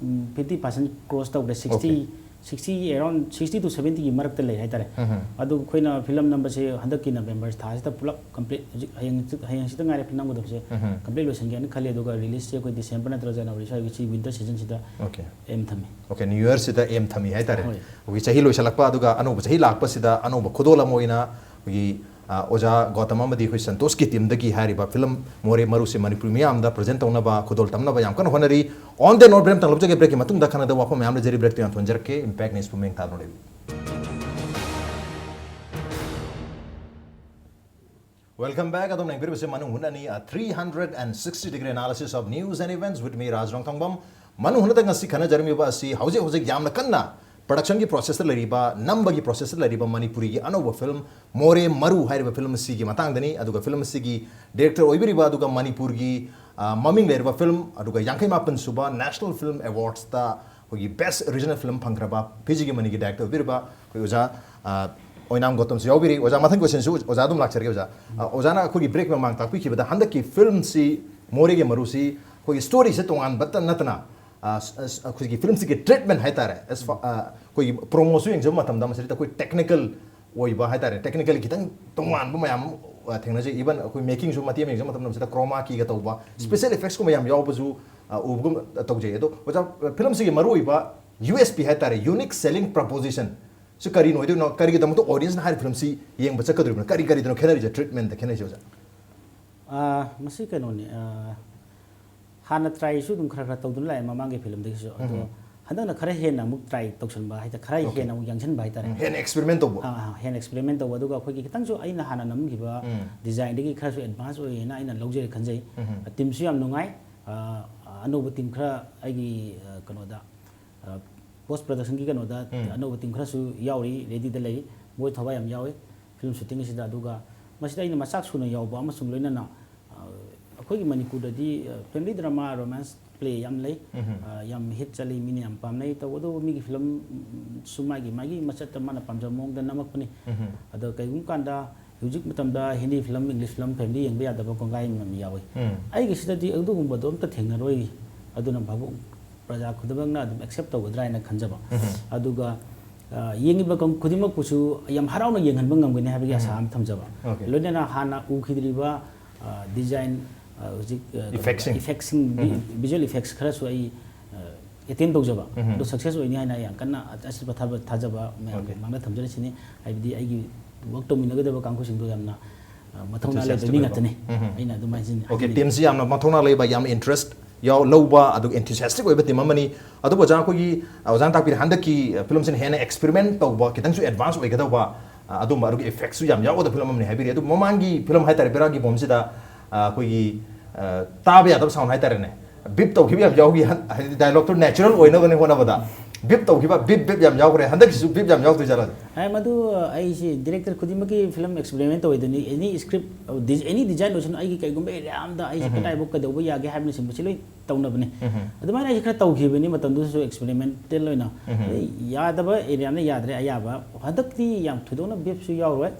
ꯐꯤꯐꯇꯤ ꯄꯥꯔꯁꯦꯟ ꯀ꯭ꯔꯣꯁ ꯇꯧꯈ꯭ꯔꯦ꯫ Sixty okay. Sixty around sixty two ꯁꯕꯦꯟꯇꯤꯒꯤ ꯃꯔꯛꯇ ꯂꯩ ꯍꯥꯏꯇꯥꯔꯦ꯫ ꯎꯝ. ꯑꯗꯨ ꯑꯩꯈꯣꯏꯅ ꯐꯤꯂꯝ ꯅꯝꯕꯁꯦ ꯍꯟꯗꯛꯀꯤ ꯅꯕꯦꯝꯕꯔ ꯊꯥꯁꯤꯗ ꯄꯨꯂꯞ ꯀꯝꯄ꯭ꯂꯤꯠ, ꯍꯧꯖꯤꯛ ꯍꯌꯦꯡ ꯍꯌꯦꯡ ꯍꯪꯆꯤꯠꯇ ꯉꯥꯏꯔꯦ ꯐꯤꯂꯝ ꯅꯝꯒꯗꯕꯁꯦ꯫ ꯎꯝ. ꯀꯝꯄ꯭ꯂꯤꯠ ꯂꯣꯏꯁꯤꯟꯒꯦꯅ ꯈꯜꯂꯤ꯫ ꯑꯗꯨꯒ ꯔꯤꯂꯤꯁꯁꯦ ꯑꯩꯈꯣꯏ ꯗꯤꯁꯦꯝꯕꯔ ꯅꯠꯇ꯭ꯔꯒ ꯖꯅꯋꯥꯔꯤ ꯁ꯭ꯋꯥꯏꯒꯤ ꯁꯤ ꯋꯤꯟꯇꯔ ꯁꯤꯖꯟꯁꯤꯗ ꯑꯣꯀꯦ. ꯑꯦꯝ ꯊꯝꯃꯤ꯫ ꯑꯣꯀꯦ, ꯅ꯭ꯌꯨ ꯌꯔꯁꯤꯗ ꯑꯦꯝ ꯊꯝꯃꯤ ꯍꯥꯏꯇꯥꯔꯦ꯫ ꯍꯣꯏ. ꯑꯩꯈꯣꯏꯒꯤ ꯆꯍꯤ ꯂꯣꯏꯁꯤꯜꯂꯛꯄ, ꯑꯗꯨꯒ ꯑꯅꯧꯕ ꯆꯍꯤ ꯂꯥꯛꯄꯁꯤꯗ ꯑꯅꯧꯕ ꯈꯨꯗꯣꯜ ꯑꯃ ꯑꯣꯏꯅ ꯑꯩꯈꯣꯏꯒꯤ, ꯑ, ꯑꯣꯖꯥ ꯒꯧꯇꯝ ꯑꯃꯗꯤ ꯑꯩꯈꯣꯏ ꯁꯟꯇꯣꯁꯀꯤ ꯇꯤꯝꯗꯒꯤ ꯍꯥꯏꯔꯤꯕ ꯐꯤꯂꯝ ꯃꯣꯔꯦ ꯃꯔꯨꯁꯦ ꯃꯅꯤꯄꯨꯔꯤ ꯃꯤꯌꯥꯝꯗ ꯄ꯭ꯔꯖꯦꯟ ꯇꯧꯅꯕ, ꯈꯨꯗꯣꯜ ꯇꯝꯅꯕ ꯌꯥꯝ ꯀꯟꯅ ꯍꯣꯠꯅꯔꯤ꯫ On the note, ꯕ꯭ꯔꯦꯛ ꯑꯃꯇꯪ ꯂꯧꯖꯒꯦ꯫ ꯕ꯭ꯔꯦꯛꯀꯤ ꯃꯇꯨꯡꯗ ꯈꯟꯅꯗꯕ ꯋꯥꯐꯝ ꯃꯌꯥꯝ ꯂꯩꯖꯔꯤ꯫ ꯕ꯭ꯔꯦꯛꯇꯨ ꯌꯥꯝ ꯊꯣꯟꯖꯔꯛꯀꯦ꯫ Impact News ꯄꯨꯝꯃꯦꯡ ꯇꯥꯗꯨꯅ ꯂꯩꯕꯤꯌꯨ꯫ Welcome back. ꯑꯗꯣꯝꯅ ꯌꯦꯡꯕꯤꯔꯤꯕꯁꯤ ꯃꯅꯨꯡ ꯍꯨꯠꯅꯅꯤ, a three hundred and sixty degree analysis of news and events with me, ꯔꯥꯖ ꯔꯣꯡꯊꯣꯡꯕꯝ꯫ ꯃꯅꯨꯡ ꯍꯨꯠꯅꯗ ꯉꯁꯤ ꯈꯟꯅꯖꯔꯝꯃꯤꯕ ꯑꯁꯤ ꯍꯧꯖꯤꯛ ꯍꯧꯖꯤꯛ ꯌꯥꯝꯅ ꯀꯟꯅ ꯄ꯭ꯔꯗꯛꯁꯟꯒꯤ ꯄ꯭ꯔꯣꯁꯦꯁꯇ ꯂꯩꯔꯤꯕ, ꯅꯝꯕꯒꯤ ꯄ꯭ꯔꯣꯁꯦꯁꯇ ꯂꯩꯔꯤꯕ ꯃꯅꯤꯄꯨꯔꯤꯒꯤ ꯑꯅꯧꯕ ꯐꯤꯂꯝ ꯃꯣꯔꯦ ꯃꯔꯨ ꯍꯥꯏꯔꯤꯕ ꯐꯤꯂꯝ ꯑꯁꯤꯒꯤ ꯃꯇꯥꯡꯗꯅꯤ꯫ ꯑꯗꯨꯒ ꯐꯤꯂꯝ ꯑꯁꯤꯒꯤ ꯗꯤꯔꯦꯛꯇꯔ ꯑꯣꯏꯕꯤꯔꯤꯕ, ꯑꯗꯨꯒ ꯃꯅꯤꯄꯨꯔꯒꯤ, ꯑ, ꯃꯃꯤꯡ ꯂꯩꯔꯕ ꯐꯤꯂꯝ, ꯑꯗꯨꯒ ꯌꯥꯡꯈꯩ ꯃꯥꯄꯟ ꯁꯨꯕ National Film Awardsꯇ ꯑꯩꯈꯣꯏꯒꯤ Best Original Film ꯐꯪꯈ꯭ꯔꯕ ꯐꯤꯖꯤꯒꯤ ꯃꯅꯤꯒꯤ ꯗꯥꯏꯔꯦꯛꯇꯔ ꯑꯣꯏꯕꯤꯔꯤꯕ ꯑꯩꯈꯣꯏ ꯑꯣꯖꯥ, ꯑ, ꯑꯣꯏꯅꯥꯝ ꯒꯧꯇꯝꯁꯨ ꯌꯥꯎꯕꯤꯔꯤ꯫ ꯑꯣꯖꯥ, ꯃꯊꯪ ꯀꯣꯏꯁꯟꯁꯨ ꯑꯣꯖꯥ ꯑꯗꯨꯝ ꯂꯥꯛꯆꯔꯒꯦ, ꯑꯣꯖꯥ꯫ ꯑ, ꯑꯣꯖꯥꯅ ꯑꯩꯈꯣꯏꯒꯤ ꯕ꯭ꯔꯦꯛ ꯃꯃꯥꯡ ꯇꯥꯛꯄꯤꯈꯤꯕꯗ ꯍꯟꯗꯛꯀꯤ ꯐꯤꯂꯝꯁꯤ ꯃꯣꯔꯦꯒꯤ ꯃꯔꯨꯁꯤ ꯑꯩꯈꯣꯏꯒꯤ ꯁ꯭ꯇꯣꯔꯤꯁꯦ ꯇꯣꯉꯥꯟꯕꯇ ꯅꯠꯇꯅ, ꯑ, ꯑ, ꯑꯩꯈꯣꯏꯒꯤ ꯐꯤꯂꯝꯁꯤꯒꯤ ꯇ꯭ꯔꯤꯠꯃꯦꯟ ꯍꯥꯏꯇꯥꯔꯦ, as far, ꯑ, ꯑꯩꯈꯣꯏꯒꯤ ꯄ꯭ꯔꯣꯃꯣꯁꯨ ꯌꯦꯡꯖꯕ ꯃꯇꯝꯗ ꯃꯁꯤꯗ ꯑꯩꯈꯣꯏ ꯇꯦꯛꯅꯤꯀꯦꯜ ꯑꯣꯏꯕ ꯍꯥꯏꯇꯥꯔꯦ, ꯇꯦꯛꯅꯤꯀꯦꯜ ꯈꯤꯇꯪ ꯇꯣꯉꯥꯟꯕ ꯃꯌꯥꯝ ꯑꯃ, ꯑ, ꯊꯦꯡꯅꯖꯩ꯫ ꯏꯚꯟ ꯑꯩꯈꯣꯏ ꯃꯦꯀꯤꯡꯁꯨ ꯃꯇꯦꯛ ꯑꯃ ꯌꯦꯡꯖꯕ ꯃꯇꯝꯗ ꯃꯁꯤꯗ ꯀ꯭ꯔꯣꯃꯥ ꯀꯤꯒ ꯇꯧꯕ, ꯁ꯭ꯄꯦꯁꯦꯜ ꯏꯐꯦꯛꯁꯀꯨꯝꯕ ꯌꯥꯝ ꯌꯥꯎꯕꯁꯨ, ꯑ, ꯎꯕꯒꯨꯝ ꯇꯧꯖꯩ꯫ ꯑꯗꯣ ꯑꯣꯖꯥ, ꯐꯤꯂꯝꯁꯤꯒꯤ ꯃꯔꯨꯑꯣꯏꯕ ꯌꯨ ꯑꯦꯁ ꯄꯤ ꯍꯥꯏꯇꯥꯔꯦ, ꯌꯨꯅꯤꯛ ꯁꯦꯂꯤꯡ ꯄ꯭ꯔꯄꯣꯖꯤꯁꯟ ꯁꯤ ꯀꯔꯤꯅꯣ ꯑꯣꯏꯗꯣꯏꯅꯣ? ꯀꯔꯤꯒꯤꯗꯃꯛꯇ ꯑꯣꯗꯤꯌꯟꯁꯅ ꯍꯥꯏꯔꯤꯕ ꯐꯤꯂꯝꯁꯤ ꯌꯦꯡꯕ ꯆꯠꯀꯗꯧꯔꯤꯕꯅꯣ? ꯀꯔꯤ ꯀꯔꯤꯗꯅꯣ ꯈꯦꯠꯅꯔꯤꯁꯦ, ꯇ꯭ꯔꯤꯠꯃꯦꯟꯗ ꯈꯦꯠꯅꯔꯤꯁꯦ, ꯑꯣꯖꯥ? ꯑꯥ, ꯃꯁꯤ ꯀꯩꯅꯣꯅꯤ, ꯑꯥ, ꯍꯥꯟꯅ ꯇ꯭ꯔꯥꯏꯁꯨ ꯑꯗꯨꯝ ꯈꯔ ꯈꯔ ꯇꯧꯗꯨꯅ ꯂꯥꯛꯑꯦ ꯃꯃꯥꯡꯒꯤ ꯐꯤꯂꯝꯗꯒꯤꯁꯨ꯫ ꯑꯗꯣ ꯎꯝ. ꯍꯟꯗꯛꯅ ꯈꯔ ꯍꯦꯟꯅ ꯑꯃꯨꯛ ꯇ꯭ꯔꯥꯏ ꯇꯧꯁꯟꯕ ꯍꯥꯏꯇꯥꯔꯦ, ꯈꯔ Okay. ꯍꯦꯟꯅ ꯑꯃꯨꯛ ꯌꯥꯡꯁꯟꯕ ꯍꯥꯏꯇꯥꯔꯦ꯫ ꯎꯝ, ꯍꯦꯟꯅ ꯑꯦꯛꯁꯄꯦꯔꯤꯃꯦꯟ ꯇꯧꯕ꯫ ꯑꯥ, ꯑꯥ, ꯍꯦꯟꯅ ꯑꯦꯛꯁꯄꯦꯔꯤꯃꯦꯟ ꯇꯧꯕ, ꯑꯗꯨꯒ ꯑꯩꯈꯣꯏꯒꯤ ꯈꯤꯇꯪꯁꯨ ꯑꯩꯅ ꯍꯥꯟꯅ ꯅꯝꯈꯤꯕ ꯎꯝ. ꯗꯤꯖꯥꯏꯟꯗꯒꯤ ꯈꯔꯁꯨ ꯑꯦꯗꯚꯥꯟꯁ ꯑꯣꯏꯌꯦꯅ ꯑꯩꯅ ꯂꯧꯖꯩ ꯈꯟꯖꯩ꯫ ꯎꯝ. ꯇꯤꯝꯁꯨ ꯌꯥꯝ ꯅꯨꯡꯉꯥꯏ꯫ ꯑꯥ, ꯑꯅꯧꯕ ꯇꯤꯝ ꯈꯔ ꯑꯩꯒꯤ, ꯑꯥ, ꯀꯩꯅꯣꯗ, ꯑꯥ, ꯄꯣꯁ ꯄ꯭ꯔꯗꯛꯁꯟꯒꯤ ꯀꯩꯅꯣꯗ ꯎꯝ. ꯑꯅꯧꯕ ꯇꯤꯝ ꯈꯔꯁꯨ ꯌꯥꯎꯔꯤ, ꯔꯦꯗꯤꯗ ꯂꯩ, ꯃꯣꯏ ꯊꯋꯥꯏ ꯌꯥꯝ ꯌꯥꯎꯏ ꯐꯤꯂꯝ ꯁꯨꯇꯤꯡ ꯑꯁꯤꯗ꯫ ꯑꯗꯨꯒ ꯃꯁꯤꯗ ꯑꯩꯅ ꯃꯆꯥꯛ ꯁꯨꯅ ꯌꯥꯎꯕ ꯑꯃꯁꯨꯡ ꯂꯣꯏꯅꯅ, ꯑꯥ, ꯑꯩꯈꯣꯏꯒꯤ ꯃꯅꯤꯄꯨꯔꯗꯗꯤ, ꯑꯥ, ꯐꯦꯃꯤꯂꯤ ꯗ꯭ꯔꯃꯥ, ꯔꯣꯃꯥꯟꯁ ꯄ꯭ꯂꯦ ꯌꯥꯝ ꯂꯩ, ꯎꯝ. ꯑꯥ, ꯌꯥꯝ ꯍꯤꯠ ꯆꯠꯂꯤ, ꯃꯤꯅ ꯌꯥꯝ ꯄꯥꯝꯅꯩ꯫ ꯇꯧꯕꯇꯕꯨ ꯃꯤꯒꯤ ꯐꯤꯂꯝꯁꯨ ꯃꯥꯒꯤ ꯃꯥꯒꯤ ꯃꯆꯠꯇ ꯃꯥꯅ ꯄꯥꯝꯖꯕ ꯃꯑꯣꯡꯗ ꯅꯝꯃꯛꯄꯅꯤ꯫ ꯎꯝ. ꯑꯗꯣ ꯀꯩꯒꯨꯝꯕ ꯀꯥꯟꯗ ꯍꯧꯖꯤꯛ ꯃꯇꯝꯗ Hindi film, English film family ꯌꯦꯡꯕ ꯌꯥꯗꯕ ꯀꯣꯡꯒꯥꯏ ꯑꯃ ꯌꯥꯎꯏ꯫ ꯎꯝ. ꯑꯩꯒꯤꯁꯤꯗꯗꯤ ꯑꯗꯨꯒꯨꯝꯕꯗꯣ ꯑꯝꯇ ꯊꯦꯡꯅꯔꯣꯏ꯫ ꯑꯗꯨꯅ ꯚꯥꯕꯨꯡ ꯄ꯭ꯔꯖꯥ ꯈꯨꯗꯤꯡꯃꯛꯅ ꯑꯗꯨꯝ ꯑꯦꯛꯁꯦꯞ ꯇꯧꯒꯗ꯭ꯔꯥ ꯍꯥꯏꯅ ꯈꯟꯖꯕ꯫ ꯎꯝ. ꯑꯗꯨꯒ, ꯑ, ꯌꯦꯡꯉꯤꯕ ꯀꯥꯡ-, ꯈꯨꯗꯤꯡꯃꯛꯄꯨꯁꯨ ꯌꯥꯝ ꯍꯔꯥꯎꯅ ꯌꯦꯡꯍꯟꯕ ꯉꯝꯒꯅꯤ ꯍꯥꯏꯕꯒꯤ ꯑꯁꯥ ꯎꯝ. ꯑꯃ ꯊꯝꯖꯕ꯫ Okay. ꯂꯣꯏꯅꯅ ꯍꯥꯟꯅ ꯎꯈꯤꯗ꯭ꯔꯤꯕ, ꯑ, ꯗꯤꯖꯥꯏꯟ, ꯑ, ꯍꯧꯖꯤꯛ, ꯑ, Effects-ꯁꯤꯡ. Effects-ꯁꯤꯡ, ꯎꯝ. Visual Effects ꯈꯔꯁꯨ ꯑꯩ, ꯑ, ꯑꯦꯇꯦꯟ ꯇꯧꯖꯕ꯫ ꯎꯝ. ꯑꯗꯨ ꯁꯛꯁꯦꯁ ꯑꯣꯏꯅꯤ ꯍꯥꯏꯅ ꯌꯥꯝ ꯀꯟꯅ ꯑꯆꯦꯠꯄ ꯊꯥꯕ-, ꯊꯥꯖꯕ ꯃꯌꯥꯝꯒꯤ Okay. ꯃꯃꯥꯡꯗ ꯊꯝꯖꯔꯤꯁꯤꯅꯤ꯫ ꯍꯥꯏꯕꯗꯤ ꯑꯩꯒꯤ ꯋꯥꯔꯛ ꯇꯧꯃꯤꯟꯅꯒꯗꯕ ꯀꯥꯡꯕꯨꯁꯤꯡꯗꯣ ꯌꯥꯝꯅ, ꯑ, ꯃꯊꯧꯅꯥ ꯂꯩꯕ Enthusiastic ꯃꯤ ꯑꯣꯏꯕ. ꯉꯥꯛꯇꯅꯤ꯫ ꯎꯝ. ꯑꯩꯅ ꯑꯗꯨꯃꯥꯏꯅ ꯁꯤꯖꯤꯟꯅꯩ꯫ Okay, ꯇꯤꯝꯁꯤ ꯌꯥꯝꯅ ꯃꯊꯧꯅꯥ ꯂꯩꯕ, ꯌꯥꯝꯅ ꯏꯟꯇꯔꯦꯁ ꯌꯥꯎ-, ꯂꯧꯕ, ꯑꯗꯨꯒ enthusiastic ꯑꯣꯏꯕ ꯇꯤꯝ ꯑꯃꯅꯤ꯫ ꯑꯗꯨꯕꯨ ꯑꯣꯖꯥ, ꯑꯩꯈꯣꯏꯒꯤ, ꯑ, ꯑꯣꯖꯥꯅ ꯇꯥꯛꯄꯤꯔꯦ, ꯍꯟꯗꯛꯀꯤ, ꯑ, ꯐꯤꯂꯝꯁꯤꯅ ꯍꯦꯟꯅ ꯑꯦꯛꯁꯄꯦꯔꯤꯃꯦꯟ ꯇꯧꯕ, ꯈꯤꯇꯪꯁꯨ ꯑꯦꯗꯚꯥꯟꯁ ꯑꯣꯏꯒꯗꯧꯕ, ꯑ, ꯑꯗꯨꯝꯕ, ꯑꯗꯨꯒ ꯏꯐꯦꯛꯁꯨ ꯌꯥꯝ ꯌꯥꯎꯒꯗꯕ ꯐꯤꯂꯝ ꯑꯃꯅꯤ ꯍꯥꯏꯕꯤꯔꯤ꯫ ꯑꯗꯨ ꯃꯃꯥꯡꯒꯤ ꯐꯤꯂꯝ ꯍꯥꯏꯇꯥꯔꯦ, ꯕꯦꯔꯥꯒꯤ ꯕꯣꯝꯁꯤꯗ, ꯑ, ꯑꯩꯈꯣꯏꯒꯤ, ꯑ, ꯇꯥꯕ ꯌꯥꯗꯕ ꯁꯥꯎꯟ ꯍꯥꯏꯇꯥꯔꯦꯅꯦ, ꯕꯤꯞ ꯇꯧꯈꯤꯕ ꯌꯥꯝ ꯌꯥꯎꯈꯤ꯫ ꯍꯟ-, ꯍꯥꯏꯗꯤ ꯗꯥꯏꯂꯣꯛꯇꯣ ꯅꯦꯆꯔꯦꯜ ꯑꯣꯏꯅꯕꯅꯤ ꯍꯣꯠꯅꯕꯗ ꯕꯤꯞ ꯇꯧꯈꯤꯕ, ꯕꯤꯞ, ꯕꯤꯞ ꯌꯥꯝ ꯌꯥꯎꯈ꯭ꯔꯦ꯫ ꯍꯟꯗꯛꯀꯤꯁꯨ ꯕꯤꯞ ꯌꯥꯝ ꯌꯥꯎꯗꯣꯏ ꯖꯥꯠꯂ? ꯑꯦ, ꯃꯗꯨ ꯑꯩꯁꯦ ꯗꯤꯔꯦꯛꯇꯔ ꯈꯨꯗꯤꯡꯃꯛꯀꯤ ꯐꯤꯂꯝ ꯑꯦꯛꯁꯄꯦꯔꯤꯃꯦꯟ ꯇꯧꯋꯤꯗꯨꯅꯤ꯫ Any script, ꯑ, ꯗꯤ-, any design ꯑꯣꯏꯁꯅꯨ, ꯑꯩꯒꯤ ꯀꯩꯒꯨꯝꯕ ꯑꯦꯔꯤꯌꯥ ꯑꯃꯗ ꯑꯩꯁꯦ ꯎꯝ. ꯀꯗꯥꯏꯐꯥꯎ ꯀꯩꯗꯧꯕ ꯌꯥꯒꯦ ꯍꯥꯏꯕꯅꯆꯤꯡꯕꯁꯤ ꯂꯣꯏ ꯇꯧꯅꯕꯅꯤ꯫ ꯎꯝ. ꯑꯗꯨꯃꯥꯏꯅ ꯑꯩꯁꯦ ꯈꯔ ꯇꯧꯈꯤꯕꯅꯤ ꯃꯇꯝꯗꯨꯗꯁꯨ, ꯑꯦꯛꯁꯄꯦꯔꯤꯃꯦꯟꯇꯦꯜ ꯑꯣꯏꯅ꯫ ꯎꯝ. ꯑꯗꯩ ꯌꯥꯗꯕ ꯑꯦꯔꯤꯌꯥꯅ ꯌꯥꯗ꯭ꯔꯦ ꯑꯌꯥꯕ꯫ ꯍꯟꯗꯛꯇꯤ ꯌꯥꯝ ꯊꯣꯏꯗꯣꯛꯅ ꯕꯤꯞꯁꯨ ꯌꯥꯎꯔꯣꯏ꯫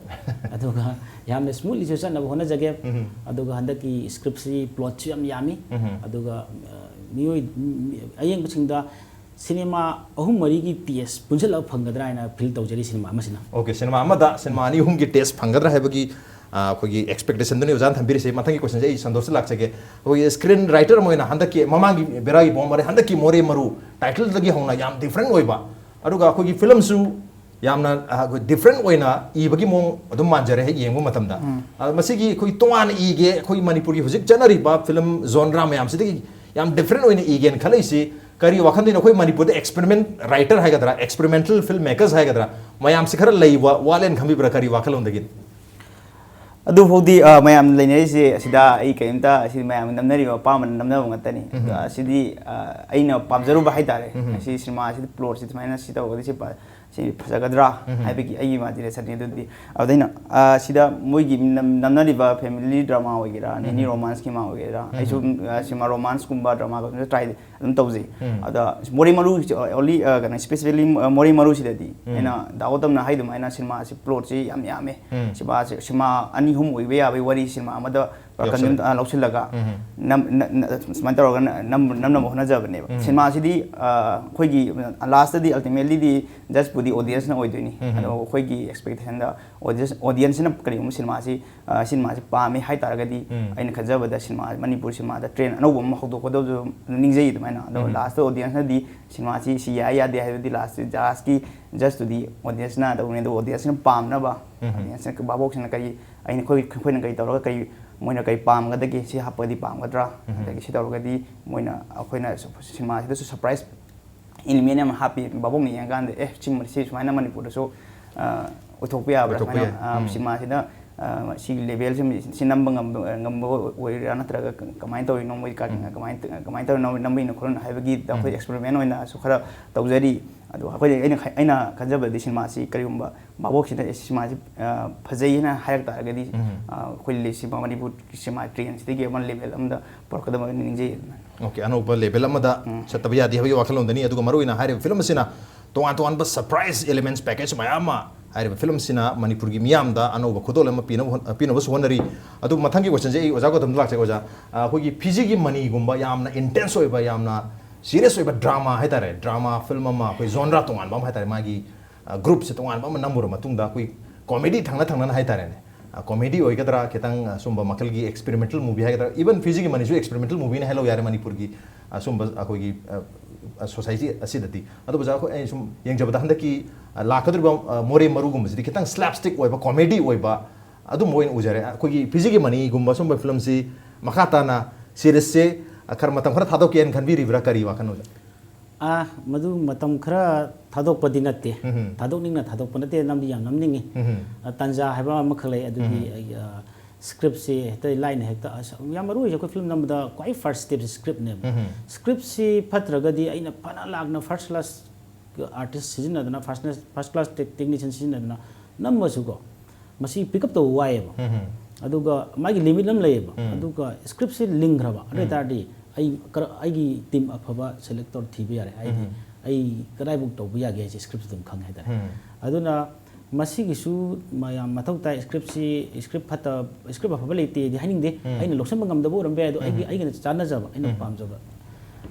ꯑꯗꯨꯒ ꯌꯥꯝꯅ ꯁ꯭ꯃꯨꯠꯂꯤꯁꯨ ꯆꯠꯅꯕ ꯍꯣꯠꯅꯖꯒꯦ꯫ ꯎꯝ. ꯑꯗꯨꯒ ꯍꯟꯗꯛꯀꯤ ꯁ꯭ꯀ꯭ꯔꯤꯞꯁꯤ, ꯄ꯭ꯂꯣꯠꯁꯨ ꯌꯥꯝ ꯌꯥꯝꯃꯤ꯫ ꯎꯝ. ꯑꯗꯨꯒ, ꯑ, ꯃꯤꯑꯣꯏ, ꯃꯤ-, ꯑꯌꯦꯡꯕꯁꯤꯡꯗ ꯁꯤꯅꯦꯃꯥ ꯑꯍꯨꯝ ꯃꯔꯤꯒꯤ ꯇꯦꯁ ꯄꯨꯟꯁꯤꯜꯂꯒ ꯐꯪꯒꯗ꯭ꯔꯥ ꯍꯥꯏꯅ ꯐꯤꯜ ꯇꯧꯖꯔꯤ ꯁꯤꯅꯦꯃꯥ ꯑꯃꯁꯤꯅ꯫ Okay, ꯁꯤꯅꯦꯃꯥ ꯑꯃꯗ ꯁꯤꯅꯦꯃꯥ ꯑꯅꯤ ꯑꯍꯨꯝꯒꯤ ꯇꯦꯁ ꯐꯪꯒꯗ꯭ꯔꯥ ꯍꯥꯏꯕꯒꯤ, ꯑ, ꯑꯩꯈꯣꯏꯒꯤ ꯑꯦꯛꯁꯄꯦꯛꯇꯦꯁꯟꯗꯨꯅꯤ ꯑꯣꯖꯥꯅ ꯊꯝꯕꯤꯔꯤꯁꯦ꯫ ꯃꯊꯪꯒꯤ ꯀꯣꯏꯁꯟꯁꯦ ꯑꯩ ꯁꯟꯗꯣꯁꯇ ꯂꯥꯛꯆꯒꯦ꯫ ꯑꯩꯈꯣꯏꯒꯤ ꯁ꯭ꯀ꯭ꯔꯤꯟ ꯔꯥꯏꯇꯔ ꯑꯃ ꯑꯣꯏꯅ ꯍꯟꯗꯛꯀꯤ ꯃꯃꯥꯡꯒꯤ ꯕꯦꯔꯥꯒꯤ ꯕꯣꯝ ꯃꯔꯦ, ꯍꯟꯗꯛꯀꯤ ꯃꯣꯔꯦ ꯃꯔꯨ ꯇꯥꯏꯇꯜꯗꯒꯤ ꯍꯧꯅ ꯌꯥꯝ ꯗꯤꯐ꯭ꯔꯦꯟ ꯑꯣꯏꯕ, ꯑꯗꯨꯒ ꯑꯩꯈꯣꯏꯒꯤ ꯐꯤꯂꯝꯁꯨ ꯌꯥꯝꯅ, ꯑ, ꯑꯩꯈꯣꯏ ꯗꯤꯐ꯭ꯔꯦꯟ ꯑꯣꯏꯅ ꯏꯕꯒꯤ ꯃꯑꯣꯡ ꯑꯗꯨꯝ ꯃꯥꯟꯖꯔꯦ ꯍꯦꯛ ꯌꯦꯡꯕ ꯃꯇꯝꯗ꯫ ꯎꯝ. ꯑ, ꯃꯁꯤꯒꯤ ꯑꯩꯈꯣꯏ ꯇꯣꯉꯥꯟꯅ ꯏꯒꯦ, ꯑꯩꯈꯣꯏ ꯃꯅꯤꯄꯨꯔꯒꯤ ꯍꯧꯖꯤꯛ ꯆꯠꯅꯔꯤꯕ ꯐꯤꯂꯝ ꯖꯣꯟꯗ꯭ꯔꯥ ꯃꯌꯥꯝꯁꯤꯗꯒꯤ ꯌꯥꯝ ꯗꯤꯐ꯭ꯔꯦꯟ ꯑꯣꯏꯅ ꯏꯒꯦꯅ ꯈꯜꯂꯛꯏꯁꯤ ꯀꯔꯤ ꯋꯥꯈꯜꯗꯅꯣ ꯑꯩꯈꯣꯏ ꯃꯅꯤꯄꯨꯔꯗ experiment writer ꯍꯥꯏꯒꯗ꯭ꯔꯥ, experimental film makers ꯍꯥꯏꯒꯗ꯭ꯔꯥ, ꯃꯌꯥꯝꯁꯤ ꯈꯔ ꯂꯩꯕ ꯋꯥꯠꯂꯦꯅ ꯈꯟꯕꯤꯕ꯭ꯔꯥ? ꯀꯔꯤ ꯋꯥꯈꯜꯂꯣꯟꯗꯒꯤ? ꯑꯗꯨꯐꯥꯎꯗꯤ ꯑ, ꯃꯌꯥꯝꯅ ꯂꯩꯅꯔꯤꯁꯦ ꯑꯁꯤꯗ ꯑꯩ ꯀꯔꯤꯝꯇ ꯑꯁꯤ ꯃꯌꯥꯝꯅ ꯅꯝꯅꯔꯤꯕ ꯑꯄꯥꯝꯕꯅ ꯅꯝꯅꯕ ꯉꯥꯛꯇꯅꯤ꯫ ꯑꯗꯣ ꯑꯁꯤꯗꯤ ꯑ, ꯑꯩꯅ ꯄꯥꯝꯖꯔꯨꯕ ꯍꯥꯏꯇꯥꯔꯦ꯫ ꯑꯁꯤ ꯁꯤꯅꯦꯃꯥ ꯑꯁꯤꯗꯤ ꯄ꯭ꯂꯣꯠꯁꯤ ꯁꯨꯃꯥꯏꯅ ꯁꯤ ꯇꯧꯔꯒꯗꯤ ꯁꯤ ꯄ- ꯁꯤ ꯐꯖꯒꯗ꯭ꯔꯥ ꯍꯥꯏꯕꯒꯤ ꯑꯩꯒꯤ ꯏꯃꯥꯖꯤꯅꯦꯁꯟꯅꯤ꯫ ꯑꯗꯨꯗꯤ ꯑꯗꯨꯗ ꯑꯩꯅ ꯑ, ꯁꯤꯗ ꯃꯣꯏꯒꯤ ꯅꯝ- ꯅꯝꯅꯔꯤꯕ ꯐꯦꯃꯤꯂꯤ ꯗ꯭ꯔꯃꯥ ꯑꯣꯏꯒꯦꯔꯥ, ꯑꯦꯅꯤ ꯔꯣꯃꯥꯟꯁꯀꯤ ꯑꯃ ꯑꯣꯏꯒꯦꯔꯥ, ꯑꯩꯁꯨ ꯑ, ꯁꯤꯅꯦꯃꯥ ꯔꯣꯃꯥꯟꯁꯀꯨꯝꯕ ꯗ꯭ꯔꯃꯥꯒꯨꯝꯕꯁꯨ ꯇ꯭ꯔꯥꯏ ꯑꯗꯨꯝ ꯇꯧꯖꯩ꯫ ꯑꯗ ꯃꯣꯔꯦ ꯃꯔꯨ ꯑꯣꯟꯂꯤ ꯀꯩꯅꯣ ꯁ꯭ꯄꯦꯁꯤꯐꯤꯀꯦꯜꯂꯤ ꯃꯣꯔꯦ ꯃꯔꯨꯁꯤꯗꯗꯤ ꯑꯩꯅ ꯗꯥ ꯒꯧꯇꯝꯅ ꯍꯥꯏ ꯑꯗꯨꯃꯥꯏꯅ ꯁꯤꯅꯦꯃꯥꯁꯤ ꯄ꯭ꯂꯣꯠꯁꯤ ꯌꯥꯝ ꯌꯥꯝꯃꯦ꯫ ꯁꯤꯅꯦꯃꯥꯁꯤ ꯁꯤꯅꯦꯃꯥ ꯑꯅꯤ ꯑꯍꯨꯝ ꯑꯣꯏꯕ ꯌꯥꯕꯒꯤ ꯋꯥꯔꯤ ꯁꯤꯅꯦꯃꯥ ꯑꯃꯗ ꯄꯨꯔꯥ ꯀꯟꯖꯨꯝ ꯂꯧꯁꯤꯜꯂꯒ ꯅꯝ- ꯅ- ꯅ- ꯁꯨꯃꯥꯏꯅ ꯇꯧꯔꯒ ꯅ- ꯅꯝ- ꯅꯝꯅꯕ ꯍꯣꯠꯅꯖꯕꯅꯦꯕ꯫ ꯁꯤꯅꯦꯃꯥꯁꯤꯗꯤ ꯑ, ꯑꯩꯈꯣꯏꯒꯤ ꯂꯥꯁꯇꯗꯤ ꯑꯜꯇꯤꯃꯦꯠꯂꯤꯗꯤ ꯖꯁꯄꯨꯗꯤ ꯑꯣꯗꯤꯌꯦꯟꯁꯅ ꯑꯣꯏꯗꯣꯏꯅꯤ꯫ ꯑꯗꯣ ꯑꯩꯈꯣꯏꯒꯤ ꯑꯦꯛꯁꯄꯦꯛꯇꯦꯁꯟꯗ ꯑꯣꯗꯤꯌꯦꯟꯁ ꯑꯣꯗꯤꯌꯦꯟꯁꯅ ꯀꯔꯤꯒꯨꯝꯕ ꯁꯤꯅꯦꯃꯥꯁꯤ ꯑ, ꯁꯤꯅꯦꯃꯥꯁꯤ ꯄꯥꯝꯃꯦ ꯍꯥꯏꯇꯥꯔꯒꯗꯤ ꯑꯩꯅ ꯈꯟꯖꯕꯗ ꯁꯤꯅꯦꯃꯥ ꯃꯅꯤꯄꯨꯔ ꯁꯤꯅꯦꯃꯥꯗ ꯇ꯭ꯔꯦꯟ ꯑꯅꯧꯕ ꯑꯃ ꯍꯧꯗꯣꯛꯀꯗꯕꯁꯨ ꯅꯤꯡꯖꯩ꯫ ꯑꯗꯨꯃꯥꯏꯅ ꯑꯗꯣ ꯂꯥꯁꯇ ꯑꯣꯗꯤꯌꯦꯟꯁꯅꯗꯤ ꯁꯤꯅꯦꯃꯥꯁꯤ ꯁꯤ ꯌꯥꯏ ꯌꯥꯗꯦ ꯍꯥꯏꯕꯗꯤ ꯂꯥꯁꯇ ꯖꯁꯀꯤ ꯖꯁꯇꯨꯗꯤ ꯑꯣꯗꯤꯌꯦꯟꯁꯅ ꯇꯧꯕꯅꯤ꯫ ꯑꯗꯣ ꯑꯣꯗꯤꯌꯦꯟꯁꯅ ꯄꯥꯝꯅꯕ ꯑꯣꯗꯤꯌꯦꯟꯁꯅ ꯚꯥꯕꯣꯛꯁꯤꯅ ꯀꯔꯤ ꯑꯩꯅ ꯑꯩꯈꯣꯏ ꯑꯩꯈꯣꯏꯅ ꯀꯔꯤ ꯇꯧꯔꯒ ꯀꯔꯤ ꯃꯣꯏꯅ ꯀꯔꯤ ꯄꯥꯝꯒꯗꯒꯦ, ꯁꯤ ꯍꯥꯞꯄꯒꯗꯤ ꯄꯥꯝꯒꯗ꯭ꯔꯥ, ꯑꯗꯒꯤ ꯁꯤ ꯇꯧꯔꯒꯗꯤ ꯃꯣꯏꯅ ꯑꯩꯈꯣꯏꯅ ꯁꯤꯅꯦꯃꯥꯁꯤꯗꯁꯨ ꯁꯔꯄ꯭ꯔꯥꯏꯁ ꯏꯂꯤꯃꯦꯟ ꯑꯃ ꯍꯥꯞꯄꯤ꯫ ꯚꯥꯕꯣꯛꯅ ꯌꯦꯡꯉꯀꯥꯟꯗ ꯑꯦ ꯁꯤ ꯁꯤ ꯁꯨꯃꯥꯏꯅ ꯃꯅꯤꯄꯨꯔꯗꯁꯨ ꯑ, ꯑꯣꯏꯊꯣꯛꯄ ꯌꯥꯕ꯭ꯔꯥ? ꯑꯣꯏꯊꯣꯛꯄ ꯁꯨꯃꯥꯏꯅ ꯌꯥꯏ꯫ ꯑ, ꯁꯤꯅꯦꯃꯥꯁꯤꯗ ꯑ, ꯁꯤꯒꯤ ꯂꯦꯚꯦꯜꯁꯤ ꯁꯤ ꯅꯝꯕ ꯉꯝꯕ ꯉꯝꯕ ꯑꯣꯏꯔꯤꯔꯥ, ꯅꯠꯇ꯭ꯔꯒ ꯀꯃꯥꯏꯅ ꯇꯧꯔꯤꯅꯣ, ꯃꯣꯏ ꯀ- ꯀꯃꯥꯏꯅ ꯀꯃꯥꯏꯅ ꯇꯧꯔꯤꯅꯣ ꯅꯝꯕꯩꯅꯣ ꯈꯣꯠꯂꯤꯅꯣ ꯍꯥꯏꯕꯒꯤ ꯑꯩꯈꯣꯏ ꯑꯦꯛꯁꯄꯦꯔꯤꯃꯦꯟ ꯑꯣꯏꯅ ꯁꯨ ꯈꯔ ꯇꯧꯖꯔꯤ꯫ ꯑꯗꯣ ꯑꯩꯈꯣꯏ ꯑꯩꯅ ꯈ- ꯑꯩꯅ ꯈꯟꯖꯕꯗꯗꯤ ꯁꯤꯅꯦꯃꯥꯁꯤ ꯀꯔꯤꯒꯨꯝꯕ ꯚꯥꯕꯣꯛꯁꯤꯅ ꯑꯦ ꯁꯤꯅꯦꯃꯥꯁꯤ ꯑ, ꯐꯖꯩ ꯍꯥꯏꯅ ꯍꯥꯏꯔꯛ ꯇꯥꯔꯒꯗꯤ ꯑ, ꯑꯩꯈꯣꯏ ꯁꯤꯅꯦꯃꯥ ꯃꯅꯤꯄꯨꯔ ꯁꯤꯅꯦꯃꯥ ꯇ꯭ꯔꯦꯟꯁꯤꯗꯒꯤ ꯑꯃ ꯂꯦꯚꯦꯜ ꯑꯃꯗ ꯄꯨꯔꯛꯀꯗꯕ ꯍꯥꯏꯅ ꯅꯤꯡꯖꯩ꯫ ꯑꯗꯨꯃꯥꯏꯅ ꯑꯣꯀꯦ, ꯑꯅꯧꯕ ꯂꯦꯚꯦꯜ ꯑꯃꯗ ꯆꯠꯇꯕ ꯌꯥꯗꯦ ꯍꯥꯏꯕꯒꯤ ꯋꯥꯈꯜꯂꯣꯟꯗꯅꯤ꯫ ꯑꯗꯨꯒ ꯃꯔꯨꯑꯣꯏꯅ ꯍꯥꯏꯔꯤꯕ ꯐꯤꯂꯝ ꯑꯁꯤꯅ ꯇꯣꯉꯥꯟ ꯇꯣꯉꯥꯟꯕ ꯁꯔꯄ꯭ꯔꯥꯏꯁ ꯑꯦꯂꯤꯃꯦꯟꯠꯁ ꯄꯦꯀꯦꯖ ꯃꯌꯥꯝ ꯑꯃ ꯍꯥꯏꯔꯤꯕ ꯐꯤꯂꯝ ꯑꯁꯤꯅ ꯃꯅꯤꯄꯨꯔꯒꯤ ꯃꯤꯌꯥꯝꯗ ꯑꯅꯧꯕ ꯈꯨꯗꯣꯜ ꯑꯃ ꯄꯤꯅꯕ ꯍꯣꯠ- ꯄꯤꯅꯕꯁꯨ ꯍꯣꯠꯅꯔꯤ꯫ ꯑꯗꯨ ꯃꯊꯪꯒꯤ ꯀꯣꯏꯁꯟꯁꯦ ꯑꯩ ꯑꯣꯖꯥ ꯒꯧꯇꯝꯗ ꯂꯥꯛꯆꯒꯦ꯫ ꯑꯣꯖꯥ, ꯑ, ꯑꯩꯈꯣꯏꯒꯤ ꯐꯤꯖꯤꯒꯤ ꯃꯅꯤꯒꯨꯝꯕ ꯌꯥꯝꯅ ꯏꯟꯇꯦꯟꯁ ꯑꯣꯏꯕ, ꯌꯥꯝꯅ ꯁꯤꯔꯤꯌꯁ ꯑꯣꯏꯕ ꯗ꯭ꯔꯃꯥ ꯍꯥꯏꯇꯥꯔꯦ, ꯗ꯭ꯔꯃꯥ ꯐꯤꯂꯝ ꯑꯃ, ꯑꯩꯈꯣꯏ ꯖꯣꯟꯗ꯭ꯔꯥ ꯇꯣꯉꯥꯟꯕ ꯑꯃ ꯍꯥꯏꯇꯥꯔꯦ, ꯃꯥꯒꯤ ꯒ꯭ꯔꯨꯞꯁꯦ ꯇꯣꯉꯥꯟꯕ ꯑꯃ ꯅꯝꯃꯨꯔ ꯃꯇꯨꯡꯗ ꯑꯩꯈꯣꯏ ꯀꯣꯃꯦꯗꯤ ꯊꯪꯅ ꯊꯪꯅꯅ ꯍꯥꯏꯇꯥꯔꯦꯅꯦ, ꯀꯣꯃꯦꯗꯤ ꯑꯣꯏꯒꯗ꯭ꯔꯥ, ꯈꯤꯇꯪ ꯑ, ꯁꯨꯝꯕ ꯃꯈꯜꯒꯤ ꯑꯦꯛꯁꯄꯦꯔꯤꯃꯦꯟꯇꯦꯜ ꯃꯨꯚꯤ ꯍꯥꯏꯒꯗ꯭ꯔꯥ, ꯏꯚꯟ ꯐꯤꯖꯤꯒꯤ ꯃꯅꯤꯁꯨ ꯑꯦꯛꯁꯄꯦꯔꯤꯃꯦꯟꯇꯦꯜ ꯃꯨꯚꯤꯅ ꯍꯥꯏꯂꯧ ꯌꯥꯔꯦ ꯃꯅꯤꯄꯨꯔꯒꯤ ꯑꯁꯨꯝꯕ ꯑꯩꯈꯣꯏꯒꯤ ꯁꯣꯁꯥꯏꯇꯤ ꯑꯁꯤꯗꯗꯤ꯫ ꯑꯗꯨꯕꯨ ꯑꯣꯖꯥ, ꯑꯩꯈꯣꯏ ꯑꯩꯅ ꯁꯨꯝ ꯌꯦꯡꯖꯕꯗ ꯍꯟꯗꯛꯀꯤ ꯑ, ꯂꯥꯛꯀꯗꯧꯔꯤꯕ ꯑ, ꯃꯣꯔꯦ ꯃꯔꯨꯒꯨꯝꯕꯁꯤꯗꯤ ꯈꯤꯇꯪ ꯁ꯭ꯂꯦꯞꯁꯇꯤꯛ ꯑꯣꯏꯕ, ꯀꯣꯃꯦꯗꯤ ꯑꯣꯏꯕ ꯑꯗꯨꯝꯕ ꯑꯣꯏꯅ ꯎꯖꯔꯦ꯫ ꯑꯩꯈꯣꯏꯒꯤ ꯐꯤꯖꯤꯒꯤ ꯃꯅꯤꯒꯨꯝꯕ ꯁꯨꯝꯕ ꯐꯤꯂꯝꯁꯤ ꯃꯈꯥ ꯇꯥꯅ ꯁꯤꯔꯤꯁꯁꯦ ꯑ, ꯈꯔ ꯃꯇꯝ ꯈꯔ ꯊꯥꯗꯣꯛꯀꯦꯅ ꯈꯟꯕꯤꯔꯤꯕ꯭ꯔꯥ? ꯀꯔꯤ ꯋꯥꯈꯜꯅꯣ ꯑꯣꯖꯥ? ꯑꯥ, ꯃꯗꯨ ꯃꯇꯝ ꯈꯔ ꯊꯥꯗꯣꯛꯄꯗꯤ ꯅꯠꯇꯦ꯫ ꯎꯝ꯫ ꯊꯥꯗꯣꯛꯅꯤꯡꯅ ꯊꯥꯗꯣꯛꯄ ꯅꯠꯇꯦ, ꯅꯝꯗꯤ ꯌꯥꯝ ꯅꯝꯅꯤꯡꯉꯤ꯫ ꯎꯝ꯫ ꯑ, ꯇꯥꯟꯖꯥ ꯍꯥꯏꯕ ꯑꯃꯈꯛ ꯂꯩ, ꯑꯗꯨꯗꯤ ꯎꯝ꯫ ꯑꯩ, ꯑ, script ꯁꯤ ꯍꯦꯛꯇ ꯂꯥꯏꯅ ꯍꯦꯛꯇ, ꯑꯁ, ꯌꯥꯝ ꯃꯔꯨ ꯑꯣꯏꯁꯦ ꯑꯩꯈꯣꯏ film ꯅꯝꯕꯗ ꯈ꯭ꯋꯥꯏ first step script ꯅꯦꯕ꯫ ꯎꯝ꯫ Script ꯁꯤ ꯐꯠꯇ꯭ꯔꯒꯗꯤ ꯑꯩꯅ ꯐꯅ ꯂꯥꯛꯅ first class artist ꯁꯤꯖꯤꯟꯅꯗꯅ, first class, first class tech-, technician ꯁꯤꯖꯤꯟꯅꯗꯅ ꯅꯝꯃꯁꯨꯀꯣ, ꯃꯁꯤ pick up ꯇꯧꯕ ꯋꯥꯏꯌꯦꯕ꯫ ꯎꯝ꯫ ꯑꯗꯨꯒ ꯃꯥꯒꯤ limit ꯑꯃ ꯂꯩꯌꯦꯕ꯫ ꯎꯝ꯫ ꯑꯗꯨꯒ script ꯁꯤ ꯂꯤꯡꯈ꯭ꯔꯕ, ꯑꯗꯨ ꯎꯝ꯫ ꯑꯣꯏꯇꯥꯔꯗꯤ ꯑꯩ ꯀꯔ-, ꯑꯩꯒꯤ team ꯑꯐꯕ select ꯇꯧꯔ ꯊꯤꯕ ꯌꯥꯔꯦ꯫ ꯍꯥꯏꯗꯤ ꯎꯝ꯫ ꯑꯩ ꯀꯗꯥꯏꯐꯥꯎ ꯇꯧꯕ ꯌꯥꯒꯦ ꯍꯥꯏꯁꯦ script ꯁꯤ ꯑꯗꯨꯝ ꯈꯪꯉꯦ ꯍꯥꯏꯇꯥꯔꯦ꯫ ꯎꯝ꯫ ꯑꯗꯨꯅ ꯃꯁꯤꯒꯤꯁꯨ ꯃꯌꯥꯝ ꯃꯊꯧ ꯇꯥꯏ꯫ Script ꯁꯤ, script ꯐꯠꯇ-, script ꯑꯐꯕ ꯂꯩꯇꯦꯗꯤ ꯍꯥꯏꯅꯤꯡꯗꯦ꯫ ꯎꯝ꯫ ꯑꯩꯅ ꯂꯧꯁꯤꯟꯕ ꯉꯝꯗꯕ ꯑꯣꯏꯔꯝꯕ ꯌꯥꯏ, ꯑꯗꯣ ꯑꯩꯒꯤ, ꯎꯝ꯫ ꯑꯩꯒꯤꯅ ꯆꯥꯟꯅꯖꯕ, ꯑꯩꯅ ꯎꯝ꯫ ꯄꯥꯝꯖꯕ,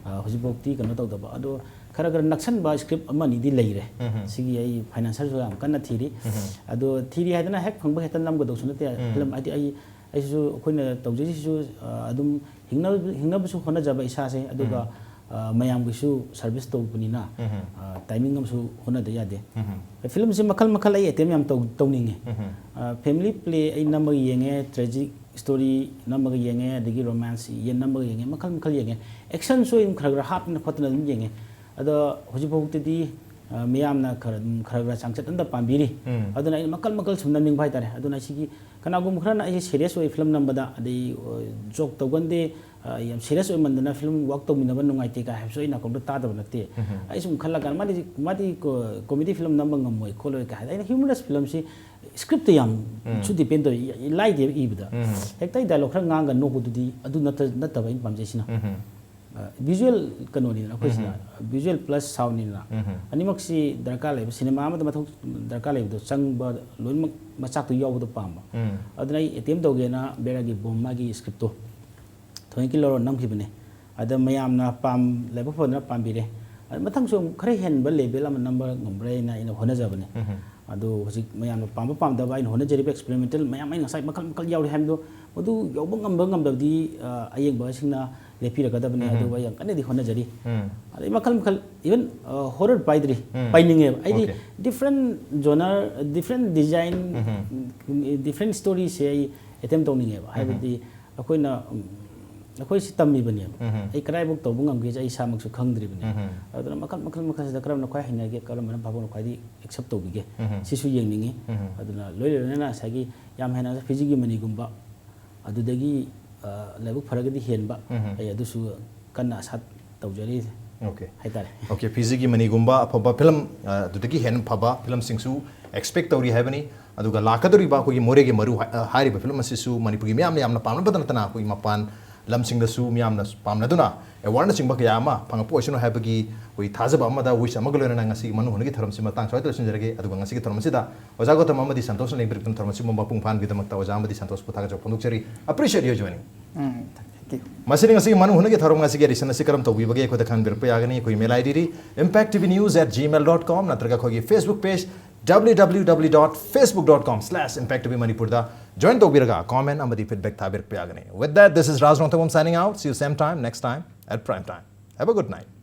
ꯑ, ꯍꯧꯖꯤꯛꯐꯥꯎꯇꯤ ꯀꯩꯅꯣ ꯇꯧꯗꯕ꯫ ꯑꯗꯣ ꯈꯔ ꯈꯔ ꯅꯛꯁꯟꯕ script ꯑꯃ ꯑꯅꯤꯗꯤ ꯂꯩꯔꯦ꯫ ꯎꯝ꯫ ꯁꯤꯒꯤ ꯑꯩ financer ꯁꯨ ꯌꯥꯝ ꯀꯟꯅ ꯊꯤꯔꯤ꯫ ꯎꯝ꯫ ꯑꯗꯣ ꯊꯤꯔꯤ ꯍꯥꯏꯗꯅ ꯍꯦꯛ ꯐꯪꯕ ꯍꯦꯛꯇ ꯅꯝꯒꯗꯧꯁꯨ ꯅꯠꯇꯦ꯫ ꯎꯝ꯫ Film ꯍꯥꯏꯗꯤ ꯑꯩ, ꯑꯩꯁꯨ, ꯑꯩꯈꯣꯏꯅ ꯇꯧꯖꯔꯤꯁꯤꯁꯨ, ꯑ, ꯑꯗꯨꯝ ꯍꯤꯡꯅꯕ-, ꯍꯤꯡꯅꯕꯁꯨ ꯍꯣꯠꯅꯖꯕ ꯏꯁꯥꯁꯦ, ꯑꯗꯨꯒ, ꯎꯝ꯫ ꯑ, ꯃꯌꯥꯝꯒꯤꯁꯨ service ꯇꯧꯕꯅꯤꯅ, ꯎꯝ꯫ ꯑ, timing ꯑꯃꯁꯨ ꯍꯣꯠꯅꯗ ꯌꯥꯗꯦ꯫ ꯎꯝ꯫ Film ꯁꯦ ꯃꯈꯜ ꯃꯈꯜ ꯑꯩ attempt ꯌꯥꯝ ꯇꯧ-, ꯇꯧꯅꯤꯡꯉꯦ꯫ ꯎꯝ꯫ ꯑ, family play ꯑꯩ ꯅꯝꯃꯒ ꯌꯦꯡꯉꯦ, tragic story ꯅꯝꯃꯒ ꯌꯦꯡꯉꯦ, ꯑꯗꯒꯤ romance ꯌꯦꯟ ꯅꯝꯃꯒ ꯌꯦꯡꯉꯦ, ꯃꯈꯜ ꯃꯈꯜ ꯌꯦꯡꯉꯦ꯫ Action ꯁꯨ ꯑꯗꯨꯝ ꯈꯔ ꯈꯔ ꯍꯥꯞꯇꯅ ꯈꯣꯠꯇꯅ ꯑꯗꯨꯝ ꯌꯦꯡꯉꯦ꯫ ꯑꯗꯣ ꯍꯧꯖꯤꯛ ꯐꯥꯎꯕꯗꯗꯤ, ꯑ, ꯃꯤꯌꯥꯝꯅ ꯈꯔ ꯑꯗꯨꯝ, ꯈꯔ ꯈꯔ ꯆꯥꯡꯆꯠ ꯑꯃꯗ ꯄꯥꯝꯕꯤꯔꯤ꯫ ꯎꯝ꯫ ꯑꯗꯨꯅ ꯑꯩꯅ ꯃꯈꯜ ꯃꯈꯜ ꯁꯨꯝ ꯅꯝꯅꯤꯡꯕ ꯍꯥꯏꯇꯥꯔꯦ꯫ ꯑꯗꯨꯅ ꯁꯤꯒꯤ ꯀꯅꯥꯒꯨꯝꯕ ꯈꯔꯅ ꯑꯩꯁꯦ serious ꯑꯣꯏ film ꯅꯝꯕꯗ, ꯑꯗꯩ, ꯑ, joke ꯇꯧꯒꯟꯗꯦ, ꯑ, ꯌꯥꯝ serious ꯑꯣꯏꯃꯟꯗꯅ film work ꯇꯧꯃꯤꯟꯅꯕ ꯅꯨꯡꯉꯥꯏꯇꯦ ꯀꯥꯏ ꯍꯥꯏꯕꯁꯨ ꯑꯩ ꯅꯥꯀꯣꯡꯗ ꯇꯥꯗꯕ ꯅꯠꯇꯦ꯫ ꯎꯝ꯫ ꯑꯩ ꯁꯨꯝ ꯈꯜꯂꯀꯥꯟꯗ ꯃꯥꯗꯤ, ꯃꯥꯗꯤ ꯀꯣ-, comedy film ꯅꯝꯕ ꯉꯝꯃꯣꯏ ꯈꯣꯠꯂꯣꯏ ꯀꯥꯏ ꯍꯥꯏ꯫ ꯑꯩꯅ humorous film ꯁꯤ script ꯇ ꯌꯥꯝ ꯎꯝ꯫ ꯁꯨ depend ꯇꯧꯏ, ꯏ-, ꯏ-, ꯂꯥꯏꯗꯦꯕ ꯏꯕꯗ꯫ ꯎꯝ꯫ ꯍꯦꯛꯇ ꯑꯩ dialogue ꯈꯔ ꯉꯥꯡꯒ ꯅꯣꯛꯄꯗꯨꯗꯤ ꯑꯗꯨ ꯅꯠꯇ-, ꯅꯠꯇꯕ ꯑꯩꯅ ꯄꯥꯝꯖꯩꯁꯤꯅ꯫ ꯎꯝ꯫ ꯑ, visual ꯀꯩꯅꯣꯅꯤꯗꯅ ꯑꯩꯈꯣꯏꯁꯤꯅ, ꯎꯝ꯫ Visual plus sound ꯅꯤꯗꯅ꯫ ꯎꯝ꯫ ꯑꯅꯤꯃꯛꯁꯤ ꯗꯔꯀꯥꯔ ꯂꯩꯕ, cinema ꯑꯃꯗ ꯃꯊꯧ ꯗꯔꯀꯥꯔ ꯂꯩꯕꯗꯣ ꯆꯪꯕ ꯂꯣꯏꯅꯃꯛ ꯃꯆꯥꯛꯇꯣ ꯌꯥꯎꯕꯗꯣ ꯄꯥꯝꯕ꯫ ꯎꯝ꯫ ꯑꯗꯨꯅ ꯑꯩ attempt ꯇꯧꯒꯦꯅ ꯕꯦꯔꯥꯒꯤ ꯕꯣꯝ ꯃꯥꯒꯤ script ꯇꯣ ꯊꯣꯏꯀꯤ ꯂꯧꯔ ꯅꯝꯈꯤꯕꯅꯦ꯫ ꯑꯗ ꯃꯌꯥꯝꯅ ꯄꯥꯝ-, ꯂꯥꯏꯕꯛ ꯐꯗꯅ ꯄꯥꯝꯕꯤꯔꯦ꯫ ꯑꯗ ꯃꯊꯪꯁꯨ ꯑꯃꯨꯛ ꯈꯔ ꯍꯦꯟꯕ level ꯑꯃ ꯅꯝꯕ ꯉꯝꯕ꯭ꯔꯥ ꯍꯥꯏꯅ ꯑꯩꯅ ꯍꯣꯠꯅꯖꯕꯅꯦ꯫ ꯎꯝ꯫ ꯑꯗꯨ ꯍꯧꯖꯤꯛ ꯃꯌꯥꯝꯅ ꯄꯥꯝꯕ ꯄꯥꯝꯗꯕ ꯑꯩꯅ ꯍꯣꯠꯅꯖꯔꯤꯕ experimental ꯃꯌꯥꯝ ꯑꯩꯅ ꯉꯁꯥꯏ ꯃꯈꯜ ꯃꯈꯜ ꯌꯥꯎꯔꯤ ꯍꯥꯏꯕꯗꯣ, ꯃꯗꯨ ꯌꯧꯕ ꯉꯝꯕ ꯉꯝꯗꯕꯗꯤ, ꯑ, ꯑꯌꯦꯡꯕꯁꯤꯡꯅ ꯂꯦꯞꯄꯤꯔꯛꯀꯗꯕꯅꯤ꯫ ꯎꯝ꯫ ꯑꯗꯨꯕꯨ ꯑꯩ ꯌꯥꯝ ꯀꯟꯅꯗꯤ ꯍꯣꯠꯅꯖꯔꯤ꯫ ꯎꯝ꯫ ꯑꯗꯩ ꯃꯈꯜ ꯃꯈꯜ, even, ꯑ, horror ꯄꯥꯏꯗ꯭ꯔꯤ, ꯎꯝ꯫ ꯄꯥꯏꯅꯤꯡꯉꯦꯕ꯫ ꯑꯩꯗꯤ Okay꯫ Different genre, different design, ꯎꯝ꯫ Different story ꯁꯦ ꯑꯩ attempt ꯇꯧꯅꯤꯡꯉꯦꯕ꯫ ꯎꯝ꯫ ꯍꯥꯏꯕꯗꯤ ꯑꯩꯈꯣꯏꯅ, ꯎꯝ, ꯅꯈꯣꯏꯁꯤ ꯇꯝꯃꯤꯕꯅꯦꯕ꯫ ꯎꯝ꯫ ꯑꯩ ꯀꯗꯥꯏꯐꯥꯎ ꯇꯧꯕ ꯉꯝꯒꯦꯁꯦ ꯑꯩ ꯏꯁꯥꯃꯛꯁꯨ ꯈꯪꯗ꯭ꯔꯤꯕꯅꯦ꯫ ꯎꯝ꯫ ꯑꯗꯨꯅ ꯃꯈꯜ ꯃꯈꯜ ꯃꯈꯜꯁꯤꯗ ꯀꯔꯝꯕꯅ ꯈ꯭ꯋꯥꯏ ꯍꯩꯅꯒꯦ, ꯀꯔꯝꯕꯅ ꯐꯕꯅ ꯈ꯭ꯋꯥꯏꯗꯒꯤ ꯑꯦꯛꯁꯦꯞ ꯇꯧꯕꯤꯒꯦ, ꯎꯝ꯫ ꯁꯤꯁꯨ ꯌꯦꯡꯅꯤꯡꯉꯤ꯫ ꯎꯝ꯫ ꯑꯗꯨꯅ ꯂꯣꯏ ꯂꯣꯏꯅꯅ ꯉꯁꯥꯏꯒꯤ ꯌꯥꯝ ꯍꯦꯟꯅ ꯐꯤꯖꯤꯒꯤ ꯃꯅꯤꯒꯨꯝꯕ, ꯑꯗꯨꯗꯒꯤ ꯑ, ꯂꯥꯏꯕꯛ ꯐꯔꯒꯗꯤ ꯍꯦꯟꯕ, ꯎꯝ꯫ ꯑꯩ ꯑꯗꯨꯁꯨ ꯀꯟꯅ ꯑꯁꯥ ꯇꯧꯖꯔꯤ ꯑꯣꯀꯦ꯫ ꯍꯥꯏꯇꯥꯔꯦ꯫ ꯑꯣꯀꯦ, ꯐꯤꯖꯤꯒꯤ ꯃꯅꯤꯒꯨꯝꯕ ꯑꯐꯕ ꯐꯤꯂꯝ, ꯑ, ꯑꯗꯨꯗꯒꯤ ꯍꯦꯟꯅ ꯐꯕ ꯐꯤꯂꯝꯁꯤꯡꯁꯨ ꯑꯦꯛꯁꯄꯦꯛ ꯇꯧꯔꯤ ꯍꯥꯏꯕꯅꯤ꯫ ꯑꯗꯨꯒ ꯂꯥꯛꯀꯗꯧꯔꯤꯕ ꯑꯩꯈꯣꯏꯒꯤ ꯃꯣꯔꯦꯒꯤ ꯃꯔꯨ ꯍꯥꯏ-, ꯑ, ꯍꯥꯏꯔꯤꯕ ꯐꯤꯂꯝ ꯑꯁꯤꯁꯨ ꯃꯅꯤꯄꯨꯔꯒꯤ ꯃꯤꯌꯥꯝꯅ ꯌꯥꯝꯅ ꯄꯥꯝꯅꯕꯗ ꯅꯠꯇꯅ ꯑꯩꯈꯣꯏꯒꯤ ꯃꯄꯥꯟ ꯂꯝꯁꯤꯡꯗꯁꯨ ꯃꯤꯌꯥꯝꯅ ꯄꯥꯝꯅꯗꯨꯅ ꯑꯦꯋꯥꯔꯗꯅꯆꯤꯡꯕ ꯀꯌꯥ ꯑꯃ ꯐꯪꯉꯛꯄ ꯑꯣꯏꯁꯅꯨ ꯍꯥꯏꯕꯒꯤ ꯑꯩꯈꯣꯏ ꯊꯥꯖꯕ ꯑꯃꯗ, ꯋꯤꯁ ꯑꯃꯒ ꯂꯣꯏꯅꯅ ꯉꯁꯤꯒꯤ ꯃꯅꯨ ꯍꯨꯅꯒꯤ ꯊꯧꯔꯝꯁꯤ ꯃꯇꯥꯡ ꯁ꯭ꯋꯥꯏꯗ ꯂꯣꯏꯁꯤꯟꯖꯔꯒꯦ꯫ ꯑꯗꯨꯒ ꯉꯁꯤꯒꯤ ꯊꯧꯔꯝ ꯑꯁꯤꯗ ꯑꯣꯖꯥ ꯒꯧꯇꯝ ꯑꯃꯗꯤ ꯁꯟꯇꯣꯁꯅ ꯂꯦꯡꯕꯤꯔꯛꯇꯨꯅ ꯊꯧꯔꯝ ꯑꯁꯤꯕꯨ ꯃꯄꯨꯡ ꯐꯥꯍꯟꯕꯒꯤꯗꯃꯛꯇ ꯑꯣꯖꯥ ꯑꯃꯗꯤ ꯁꯟꯇꯣꯁꯄꯨ ꯊꯥꯒꯠꯆꯕ ꯐꯣꯡꯗꯣꯛꯆꯔꯤ꯫ Appreciate your joining. Um, thank you. ꯃꯁꯤꯅꯤ ꯉꯁꯤꯒꯤ ꯃꯅꯨ ꯍꯨꯅꯒꯤ ꯊꯧꯔꯝ ꯉꯁꯤꯒꯤ edition ꯑꯁꯤ ꯀꯔꯝ ꯇꯧꯕꯤꯕꯒꯦ ꯑꯩꯈꯣꯏꯗ ꯈꯪꯍꯟꯕꯤꯔꯛꯄ ꯌꯥꯒꯅꯤ꯫ ꯑꯩꯈꯣꯏ email ID D impact T V news at gmail dot com ꯅꯠꯇ꯭ꯔꯒ ꯑꯩꯈꯣꯏꯒꯤ Facebook page W W W dot facebook dot com slash impact T V Manipur ꯗ join ꯇꯧꯕꯤꯔꯒ comment ꯑꯃꯗꯤ feedback ꯊꯥꯕꯤꯔꯛꯄ ꯌꯥꯒꯅꯤ꯫ With that, this is Raj Rongthangam signing out. See you same time next time at prime time. Have a good night.